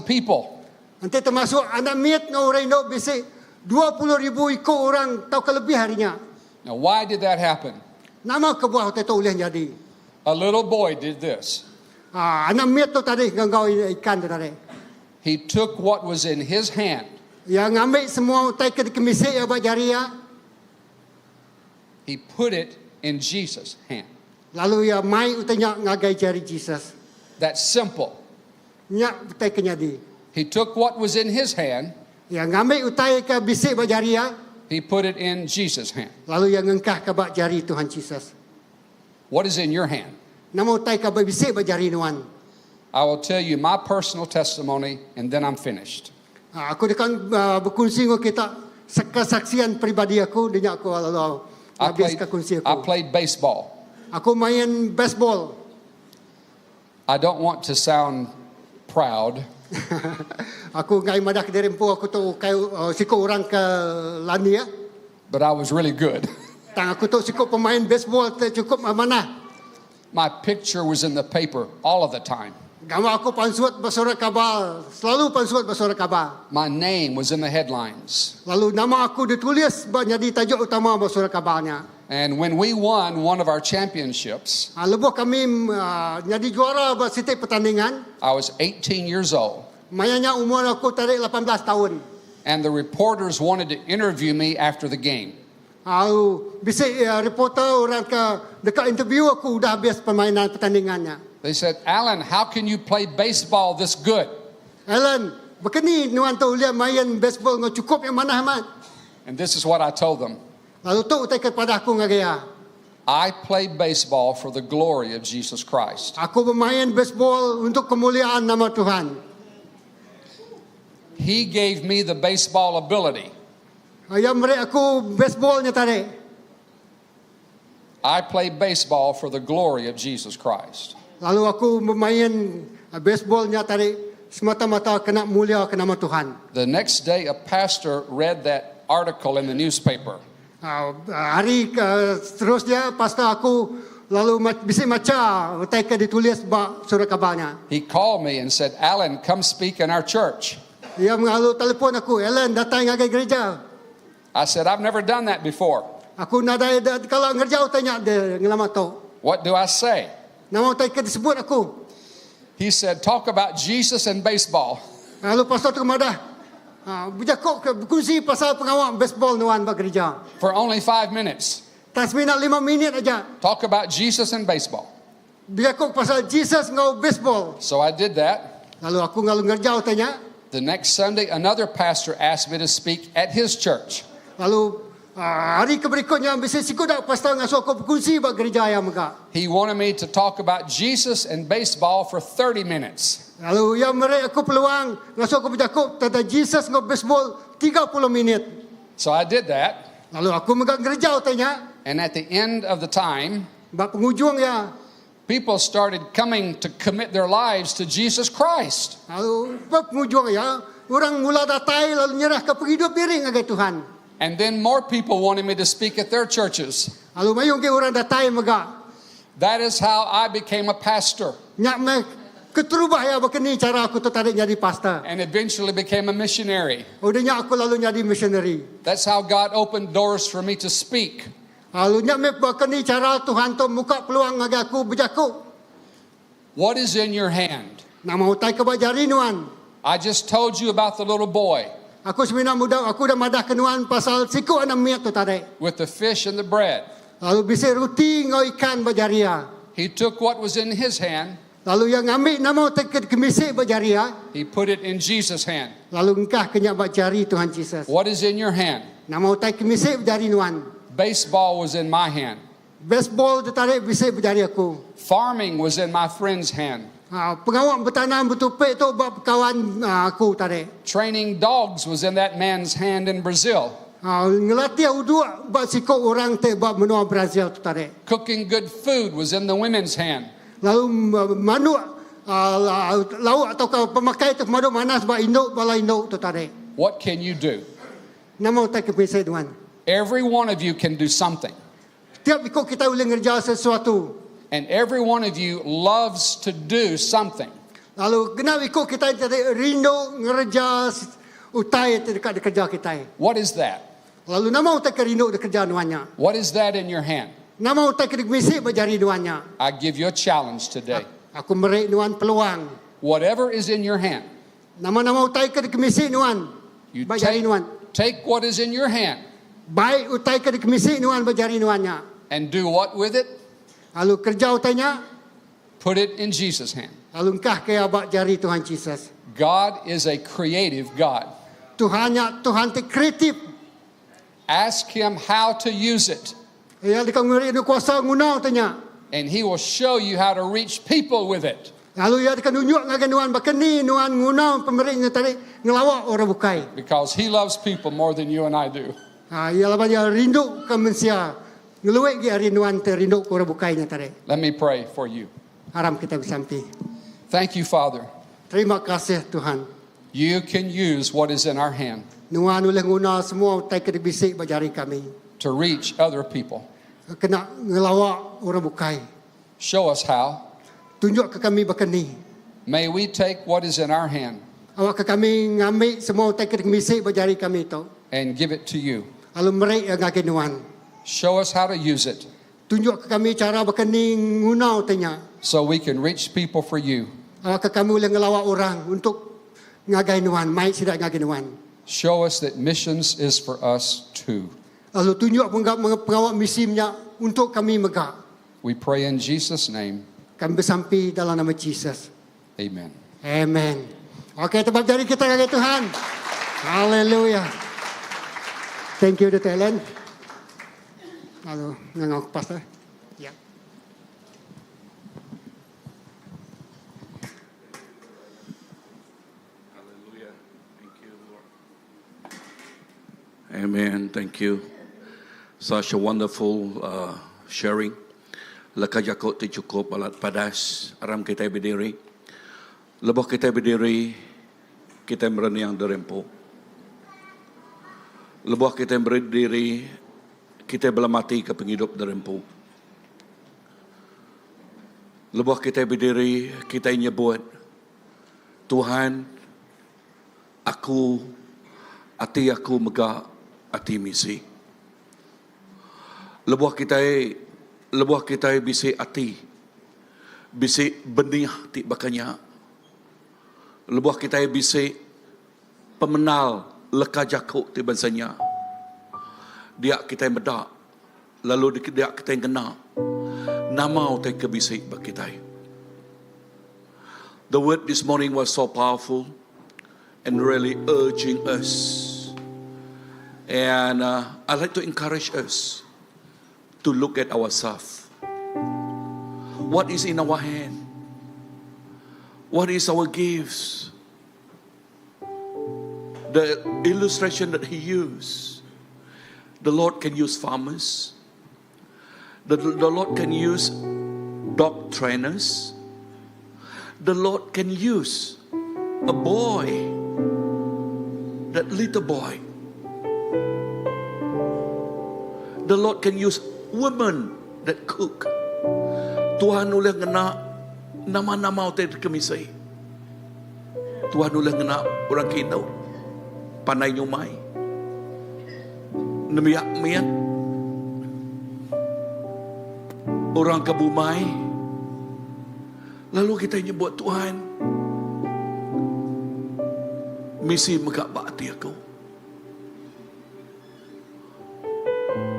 people. Enti termasuk anak mit enggau orang indu bisi 20,000 iku orang tauka lebih ari nya. Now, why did that happen? Nama kebuah utai tu ulih nyadi? A little boy did this. Ha, anak mit tu tadi enggau ikan tu tadi. He took what was in his hand. Iya ngambi semua utai ke dikemisi iya ba jari iya. He put it in Jesus' hand. Lalu iya mai utai nya ngagai jari Jesus. That's simple. Nya utai ke nyadi. He took what was in his hand. Iya ngambi utai ke bisi ba jari iya. He put it in Jesus' hand. Lalu iya ngengkahka ba jari Tuhan Jesus. What is in your hand? Nama utai ke bisi ba jari nuan? I will tell you my personal testimony and then I'm finished. Ha, aku deka bekunsi enggau kita kesaksian peribadi aku dinya aku lalu I habis played, ke kunsi I aku. played baseball. Aku main baseball. I don't want to sound proud. aku ngai madah ke diri empu aku tu ukai uh, siku orang ke lani ya. But I was really good. Tang aku tu siku pemain baseball te cukup manah. My picture was in the paper all of the time. Gambar aku pansut ba surat khabar, selalu pansut ba surat khabar. My name was in the headlines. Lalu nama aku ditulis ba nyadi tajuk utama ba surat khabarnya. And when we won one of our championships, Ha, lebuh kami uh, nyadi juara ba siti pertandingan, I was 18 years old. mayanya umur aku tarik 18 tahun. And the reporters wanted to interview me after the game. Au bisi uh, reporter orang ke dekat interview aku udah habis permainan pertandingannya. They said, Alan, how can you play baseball this good? Alan, begini nuan tu ulia main baseball ngau cukup yang mana amat. And this is what I told them Lalu tu utai kepada aku ngagai ya. I play baseball for the glory of Jesus Christ. Aku bermain baseball untuk kemuliaan nama Tuhan. He gave me the baseball ability. Yang beri aku baseballnya tadi. I play baseball for the glory of Jesus Christ. Lalu aku bermain baseballnya tadi semata-mata kena mulia ke nama Tuhan. The next day, a pastor read that article in the newspaper. Ah, Hari ke seterusnya pastor aku lalu bisi maca utai ke ditulis ba surat kabarnya. He called me and said, Alan, come speak in our church. Dia mengalu telefon aku, Alan datang ngagai gereja. I said, I've never done that before. Aku nadai da, kalau ngerja tanya dia ngelama tu. What do I say? Nama utai ke disebut aku. He said, Talk about Jesus and baseball. Lalu pastor tu madah. Ha, berjakuk ke berkongsi pasal pengawal baseball nuan ba gereja. For only five minutes. Tas minat lima minit aja. Talk about Jesus and baseball. Berjakuk pasal Jesus ngau baseball. So I did that. Lalu aku ngalu ngerja tanya. The next Sunday, another pastor asked me to speak at his church. Lalu ah, hari keberikutnya bisa siku dak pastor ngasuh aku berkongsi ba gereja yang mega. He wanted me to talk about Jesus and baseball for 30 minutes. Lalu yang beri aku peluang ngasuh aku berjakuk tentang Jesus ngau baseball 30 minit. So I did that. Lalu aku mega ngerja tanya. And at the end of the time, Ba penghujung ya. people started coming to commit their lives to Jesus Christ. Lalu ba penghujung ya. Orang mula datai lalu nyerah ke penghidup diri ngagai Tuhan. And then more people wanted me to speak at their churches. Lalu mayung ke orang datai mega. That is how I became a pastor Nyak me keterubah ya begini cara aku tertarik jadi pastor. and eventually became a missionary. Udah nyak aku lalu jadi missionary. That's how God opened doors for me to speak. Lalu nyak me begini cara Tuhan tu muka peluang ngagai aku berjakuk. What is in your hand? Nama utai ke jari nuan. I just told you about the little boy Aku semina muda aku dah madah ke nuan pasal siku anak miat tu tadi. with the fish and the bread. Lalu bisa ruti ngau ikan bajaria. He took what was in his hand, Lalu yang ambil nama utai ke kemisik bajaria. he put it in Jesus' hand. Lalu engkah kenyak bajari Tuhan Jesus. What is in your hand? Nama utai kemisik bajari nuan. Baseball was in my hand. Baseball tertarik bisik bajari aku. Farming was in my friend's hand. Ha, pengawak bertanam bertupik tu buat kawan ha, aku tarik. Training dogs was in that man's hand in Brazil. Ha, ngelatih uduk buat sikok orang te buat menua Brazil tu tarik. Cooking good food was in the women's hand. Lalu manuk ha, lauk atau ke pemakai tu manuk manas buat induk bala induk tu tarik. What can you do? Nama utai kepisik tuan. Every one of you can do something. Tiap ikut kita boleh ngerja sesuatu. And every one of you loves to do something. Lalu kena ikut kita tadi rindu ngerja utai ti dekat dikerja kita. What is that? Lalu nama utai ke rindu dikerja nuannya. What is that in your hand? Nama utai ke dikmisik berjari nuannya. I give you a challenge today. Aku merik nuan peluang. Whatever is in your hand, Nama-nama utai ke dikmisik nuan. you Berjari take, nuan. take what is in your hand Baik utai ke dikmisik nuan berjari nuannya. and do what with it? Lalu kerja utainya, Put it in Jesus' hand. lalu engkah ke abak jari Tuhan Jesus. God is a creative God. Tuhannya Tuhan ti kreatif. Ask Him how to use it, Ya dekat nguri nu kuasa nguna utainya. and He will show you how to reach people with it. Lalu ya dekat nunjuk ngagai nuan bakeni nuan nguna pemerintah tadi ngelawak orang bukai. Because He loves people more than you and I do. Ha, ya laban ya rindu ke mensia. Ngeluek gi hari nuan te rindu ke orang bukainya tadi. Let me pray for you. Haram kita bersampi. Thank you, Father. Terima kasih Tuhan. You can use what is in our hand Nuan oleh nguna semua utai ke dibisik bajari kami. to reach other people. Kena ngelawak orang bukai. Show us how. Tunjuk ke kami bakeni. May we take what is in our hand. Awakka kami ngambi semua utai ke dikemisi ba jari kami tu. And give it to you. Lalu meri iya ngagai Nuan. Show us how to use it. Tunjukka kami chara baka ni nguna utai nya. So we can reach people for you. Awakka kami ulih ngelawa orang untuk ngagai Nuan, mai sida ngagai Nuan. Show us that missions is for us too. Lalu tunjuk mega pengawa misi nya untuk kami mega. We pray in Jesus name. Kami besampi dalam nama Jesus. Amen. Amen. Okey, tebak jari kita ngagai Tuhan. Haleluya. Thank you Dr. Ellen. Lalu ngangau ke pastor. Ya. Hallelujah. Thank you, Lord. Amen. Thank you. Such a wonderful uh, sharing. Leka jaku ti chukup balat padas. Aram kitai bediri. Lebuh kitai bediri, kitai merening derempu. Lebuh kitai berdiri, kitai belemati ke pengidup derempu. Lebuh kitai bediri, kitai nyebut, Tuhan, Aku, ati aku mega ati misi. Lebuh kitai lebuh kitai bisi ati, bisi benih ti baka nya, lebuh kitai bisi pemenal leka jaku ti bansa nya, dia kitai meda lalu dia kitai ngena nama utai ke bisi ba kitai. The word this morning was so powerful and really urging us. And uh, I'd like to encourage us to look at ourselves. What is in our hand? What is our gifts? The illustration that he used, the Lord can use farmers. The, the Lord can use dog trainers. The Lord can use a boy, that little boy. The Lord can use women that cook. Tuhan ulih ngena nama-nama utai dikemisi. Tuhan ulih ngena orang ke indu pandai nyumai. Nembiak mit orang ke bumai lalu kitai nyebut Tuhan misi mega ba ati aku.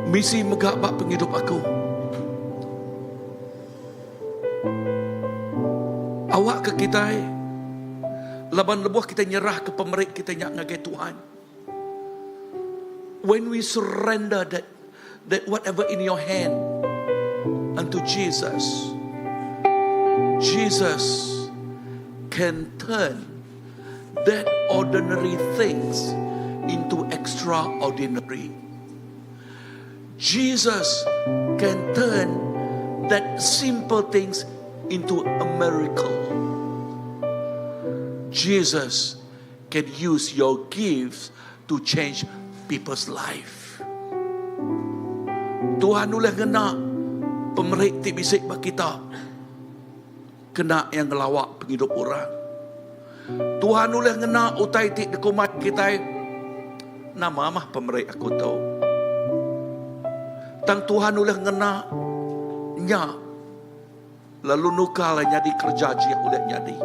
Misi mega ba pengidup aku. Awakka kitai laban lebuh kitai nyerahka pemeri kitai nya ngagai Tuhan. When we surrender that that whatever in your hand unto Jesus, Jesus can turn that ordinary things into extraordinary. Jesus can turn that simple things into a miracle. Jesus can use your gifts to change people's life. Tuhan ulih ngena pemeri ti bisi ba kita kena iya ngelawa pengidup orang. Tuhan ulih ngena utai ti dikumbai kitai nama mah pemeri aku tu. Tang Tuhan ulih ngena nya lalu nukar nyadi kereja jih ulih nyadi.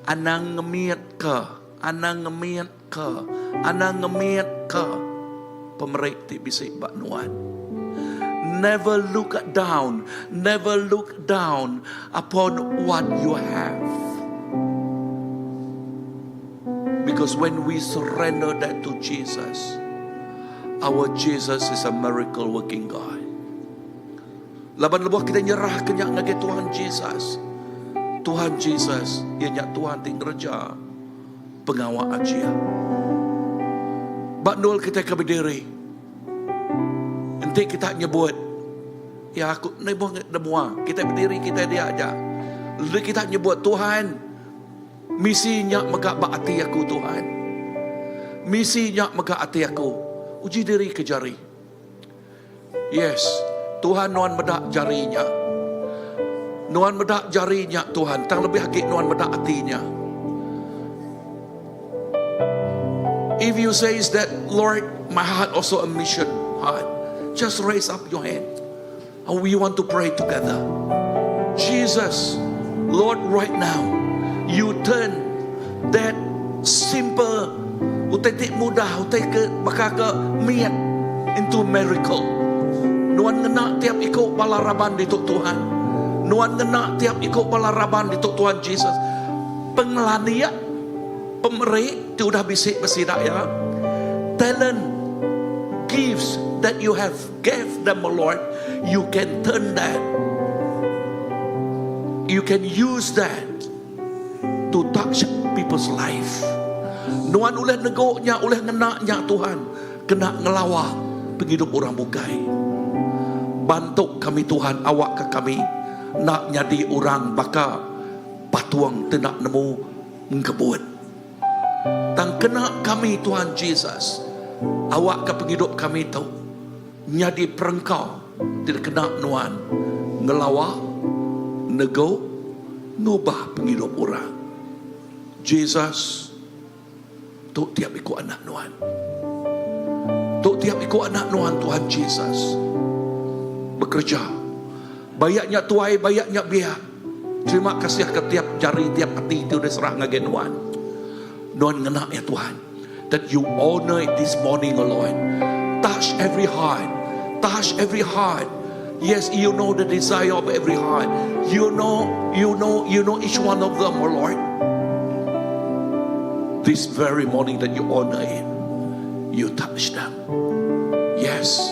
Anang ngemitka, anang ngemitka, anang ngemitka pemeri ti bisi ba nuan. Never look down, never look down upon what you have. Because when we surrender that to Jesus, our Jesus is a miracle working God. Laban lebuh kitai nyerahka nya ngagai Tuhan Jesus, Tuhan Jesus iya nya Tuhan ti ngereja pengawa ajih. Ba endur kitai ke bediri, enti kita nyebut, Ya aku enda ibuh nemua, kitai bediri kitai dia aja. Lalu kita nyebut, Tuhan, misi nya mega ba ati aku Tuhan. Misi nya mega ati aku. Uji diri ke jari. Yes, Tuhan nuan meda jari nya. Nuan meda jari nya Tuhan tang lebih agi Nuan meda ati nya. If you says that Lord my heart also a mission heart just raise up your hand and we want to pray together. Jesus Lord right now you turn that simple utai ti mudah utai ke baka ke mit into miracle. Nuan ngena tiap iku bala raban ditu Tuhan. Nuan ngena tiap iku bala raban ditu Tuhan Jesus. Pengelandik pemeri ti udah bisi ba sida iya. Talent gifts that you have gave them O Lord, you can turn that, you can use that to touch people's life. Nuan ulih nego nya, ulih ngena nya Tuhan kena ngelawa pengidup orang bukai. Bantu kami Tuhan awakka kami enda nyadi orang baka patung ti enda nemu engkebut. Tang kena kami Tuhan Jesus, awakka pengidup kami tu nyadi perengka ti dikena Nuan ngelawa, negu, ngubah pengidup orang. Jesus, tu tiap iku anak Nuan. Tu tiap iku anak Nuan Tuhan Jesus. Bekereja. Bayak nya tuai, bayak nya biak. Terima kasih ke tiap jari, tiap ati ti udah serah ngagai Nuan. Nuan ngena ya Tuhan. That you honor it this morning, O Lord. Touch every heart. Touch every heart. Yes, you know the desire of every heart. You know, you know, you know each one of them, O Lord. This very morning that you honor it, you touch them. Yes,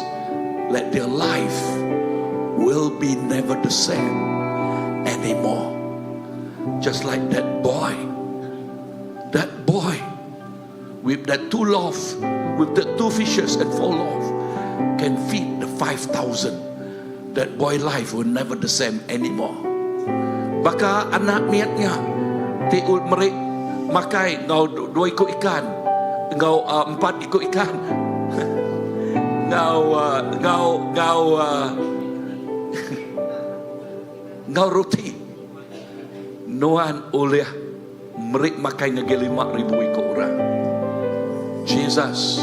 let their life will be never the same anymore. Just like that boy, that boy with that two loaf, with the two fishes and four loaf, can feed the 5,000. That boy life will never the same anymore. Baka anak miatnya ti meri makai ngau dua iku ikan, ngau empat iku ikan, ngau ngau ngau ngau roti. Nuan ulih meri makai ngagai 5,000 iku orang. Jesus.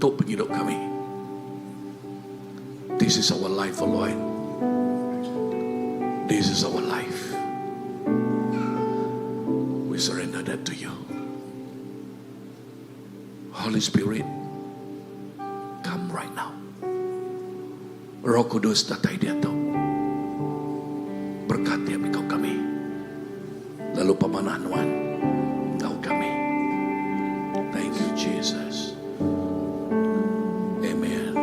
Tu pengidup kami. This is our life, O Lord. This is our life. We surrender that to you. Holy Spirit, come right now. Roh Kudus datai diatu. Berkat tiap iku kami. Lalu pemanah Nuan enggau kami. Thank you, Jesus. Amen.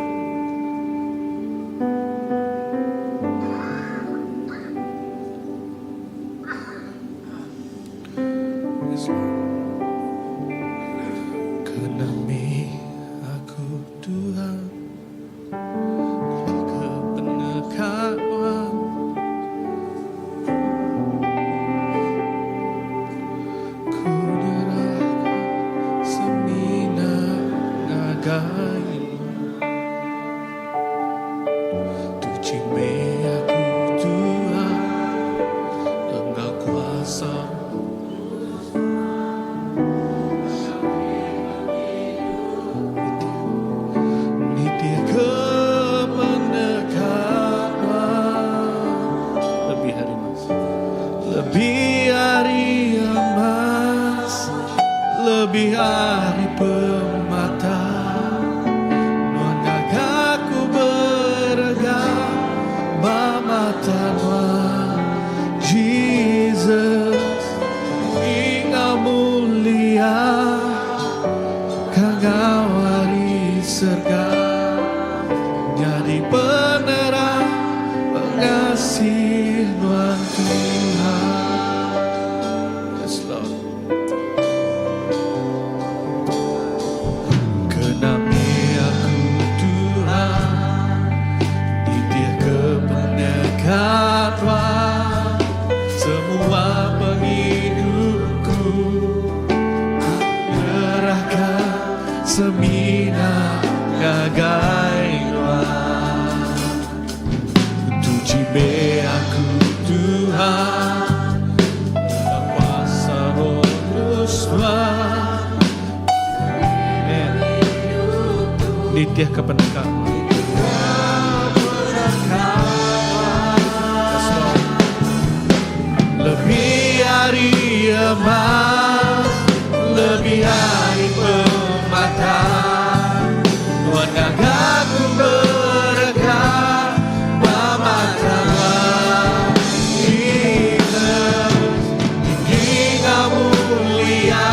Yes, Lord. Kena mih aku Tuhan Ke peneka Nuan Ku nyerahkan semina ngagai Nuan Tuchi meh aku Tuhan Enggau kuasa Nitih ke peneka Nuan. Lebih ari emas. Lebih ari emas. Lebih ari permata. Nuan ngaga ku berega. Nitih ke peneka Nuan. Yes, Lord. Lebih ari emas, lebih ari permata, Nuan ngaga aku berega ba mata Nuan. Jesus, tinggi ngau mulia,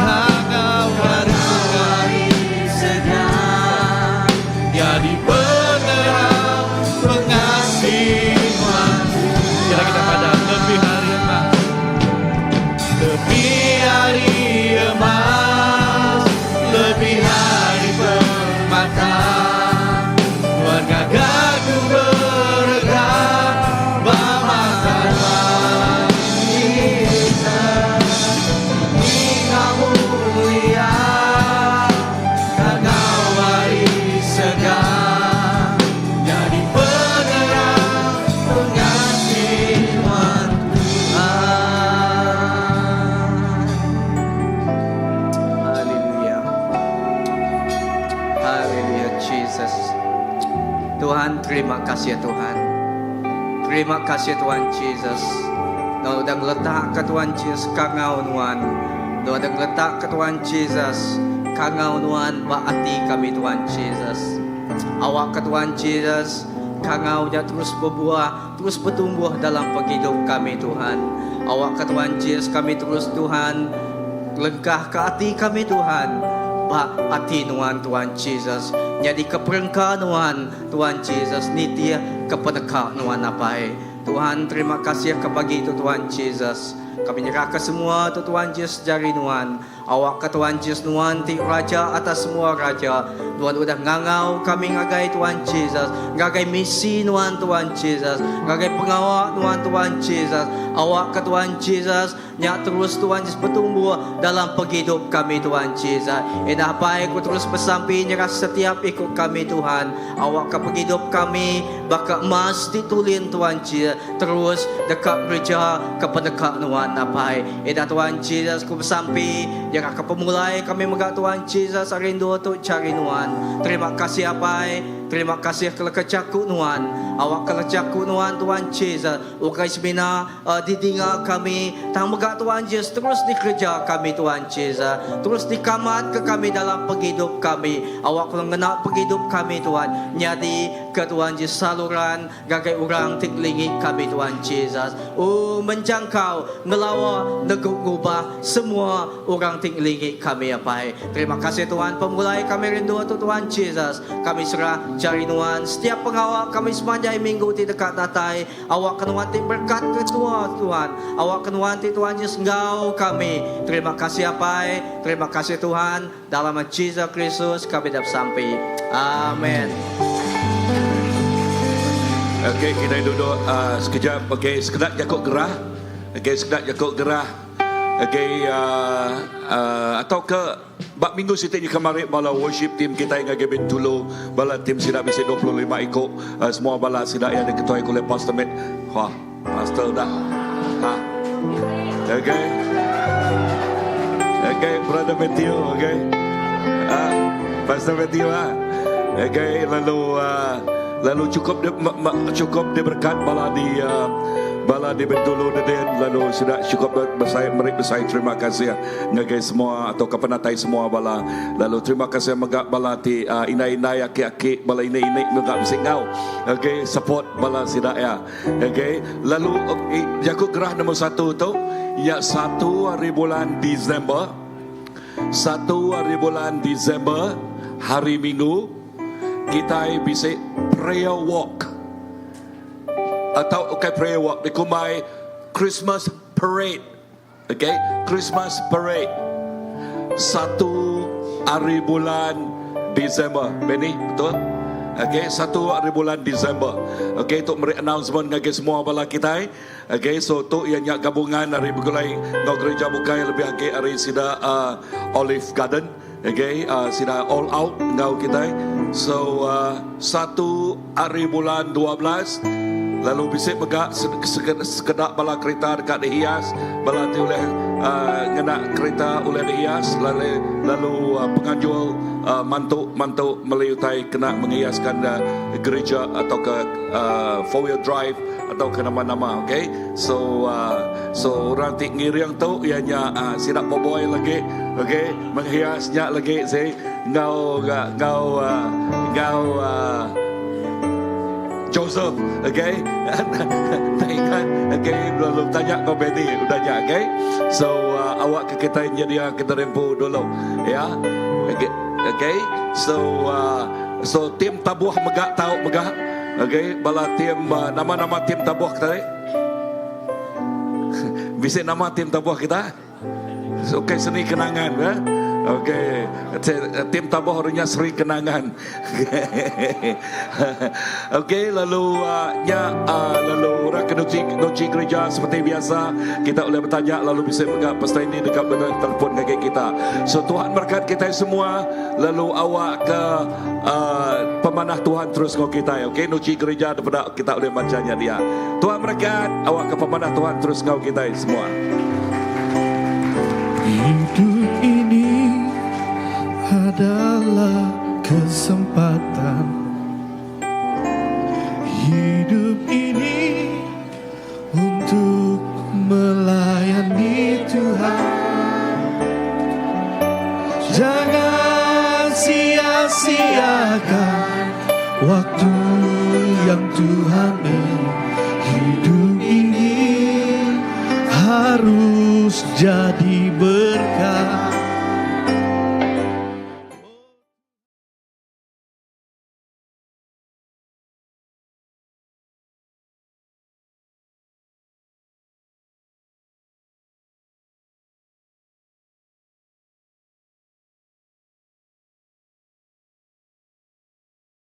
kangau ari serega, jadi penerang pengasih Nuan. Kira kita pada lebih ari emas, lebih ari emas, lebih ari permata, Nuan ngaga aku berega ba mata Nuan. Jesus, tinggi mulia, kangau ari serega, jadi penerang pengasih Nuan Tuhan. Haleluya. Haleluya Jesus. Tuhan terima kasih ya Tuhan. Terima kasih Tuhan Jesus. Nuan udah ngeletak ke Tuhan Jesus kangau Nuan. Nuan udah ngeletak ke Tuhan Jesus kangau Nuan ba ati kami Tuhan Jesus. Awak ke Tuhan Jesus kangau dia terus berbuah, terus bertumbuh dalam penghidup kami Tuhan. Awak ke Tuhan Jesus kami terus Tuhan lengkah ke ati kami Tuhan. Ba ati Nuan Tuhan Jesus. Jadi keperengka Nuan Tuhan Jesus nitia kepeneka Nuan apai. Tuhan terima kasih ke pagi itu Tuhan Jesus. Kami nyerahkan semua tu Tuhan Jesus jari Nuan. Awak ke Tuhan Jesus Nuan ti raja atas semua raja. Tuhan udah ngangau kami ngagai Tuhan Jesus. Ngagai misi Nuan Tuhan Jesus. Ngagai pengawal Nuan Tuhan Jesus. Awak ke Tuhan Jesus Nyak terus Tuhan Jesus bertumbuh dalam penghidup kami Tuhan Jesus. Indah baik ku terus bersampi nyerah setiap ikut kami Tuhan. Awak ke penghidup kami baka emas ditulin Tuhan Jesus. Terus dekat kerja ke pendekat Nuan apai. Indah Tuhan Jesus ku bersampi nyerah ke pemulai kami megak Tuhan Jesus rindu tu cari Nuan. Terima kasih apai. Terima kasih ke leka jaku Nuan. Awak ke jaku Nuan Tuhan Jesus. Ukai semina uh, didinga kami. Tang megak Tuhan Jesus terus dikerja kami Tuhan Jesus. Terus dikamat ke kami dalam penghidup kami. Awak kalau ngena penghidup kami Tuhan. Nyadi ke Tuhan Jesus saluran gagai orang tiklingi kami Tuhan Jesus. Oh menjangkau ngelawa neguk ngubah semua orang tiklingi kami apai. Terima kasih Tuhan pemulai kami rindu tu Tuhan Jesus. Kami serah jari Nuan setiap pengawal kami sepanjang minggu ti dekat datai. Awak kenuan ti berkat ketua Tuhan. Awak kenuan ti Tuhan Yesus ngau kami. Terima kasih apai. Terima kasih Tuhan. Dalam Jesus Kristus kami dapat sampai. Amin. Okey, kita duduk uh, sekejap. Okey, sekedar jakuk gerah. Okey, sekedar jakuk gerah. Okey, uh, uh, atau ke bak minggu siti ni kemarin bala worship team kita yang ngagi Bintulu, bala team sidak bisi 25 ikut, uh, semua bala sidak yang diketuai oleh Pastor Matt. Wah, Pastor dah. Ha. Okey. Okey, Brother Matthew, okey. Ah, Pastor Matthew ah. Okey, lalu uh, lalu cukup di, ma, ma, cukup diberkat bala di uh, bala di Bintulu Deden lalu sudah cukup besar merik besar terima kasih ngagai semua atau kepenatai semua bala lalu terima kasih megak bala ti uh, inai-inai aki-aki bala ini-ini megak bisik ngau okey support bala sidak ya okey lalu okay, jaku gerah nombor satu tu ya satu hari bulan Disember satu hari bulan Disember hari Minggu kita bisa prayer walk atau okay prayer walk dikumbai Christmas parade okay Christmas parade satu hari bulan Disember Benny betul Okay, satu hari bulan Disember. Okay, untuk beri announcement ngagai semua bala kita. Okay, so tu ianya gabungan dari begulai ngau gereja bukai lebih agi hari sida uh, Olive Garden. Okay, uh, sida all out ngau kita. So uh, satu hari bulan 12. Lalu bisi mega sekeda bala kerita deka dihias, bala ti ulih ngena kerita ulih dihias lalu lalu penganjul mantu mantu meli utai kena mengiaskan gerija atauka four wheel drive atauka nama-nama okay. So so orang ti ngiring tu iya nya sida boboy lagi okay menghias nya lagi si enggau enggau enggau Joseph okay tak ingat okay lalu tanya enggau Benny udah nya okay so uh, awak ke kita nyedia kita rempu dulu ya okay okay so uh, so tim tabuh mega tau mega okay bala tim uh, nama-nama tim tabuh kita ni bisi nama tim tabuh kita Okey seni kenangan eh. Okey, tim tabuh orangnya Seri Kenangan. Okey, lalu uh, nya uh, lalu orang ke nuci, nuci gereja seperti biasa kita boleh bertanya lalu bisa mega pastor ini dekat telefon ngagai kita. So Tuhan berkat kita semua lalu awak ke uh, pemanah Tuhan terus ngau kita. Okey, nuci gereja daripada kita boleh bacanya dia. Tuhan berkat awak ke pemanah Tuhan terus ngau kita semua. Hidup ini adalah kesempatan. Hidup ini untuk melayani Tuhan. Jangan sia-siakan waktu yang Tuhan beri. Hidup ini harus jadi.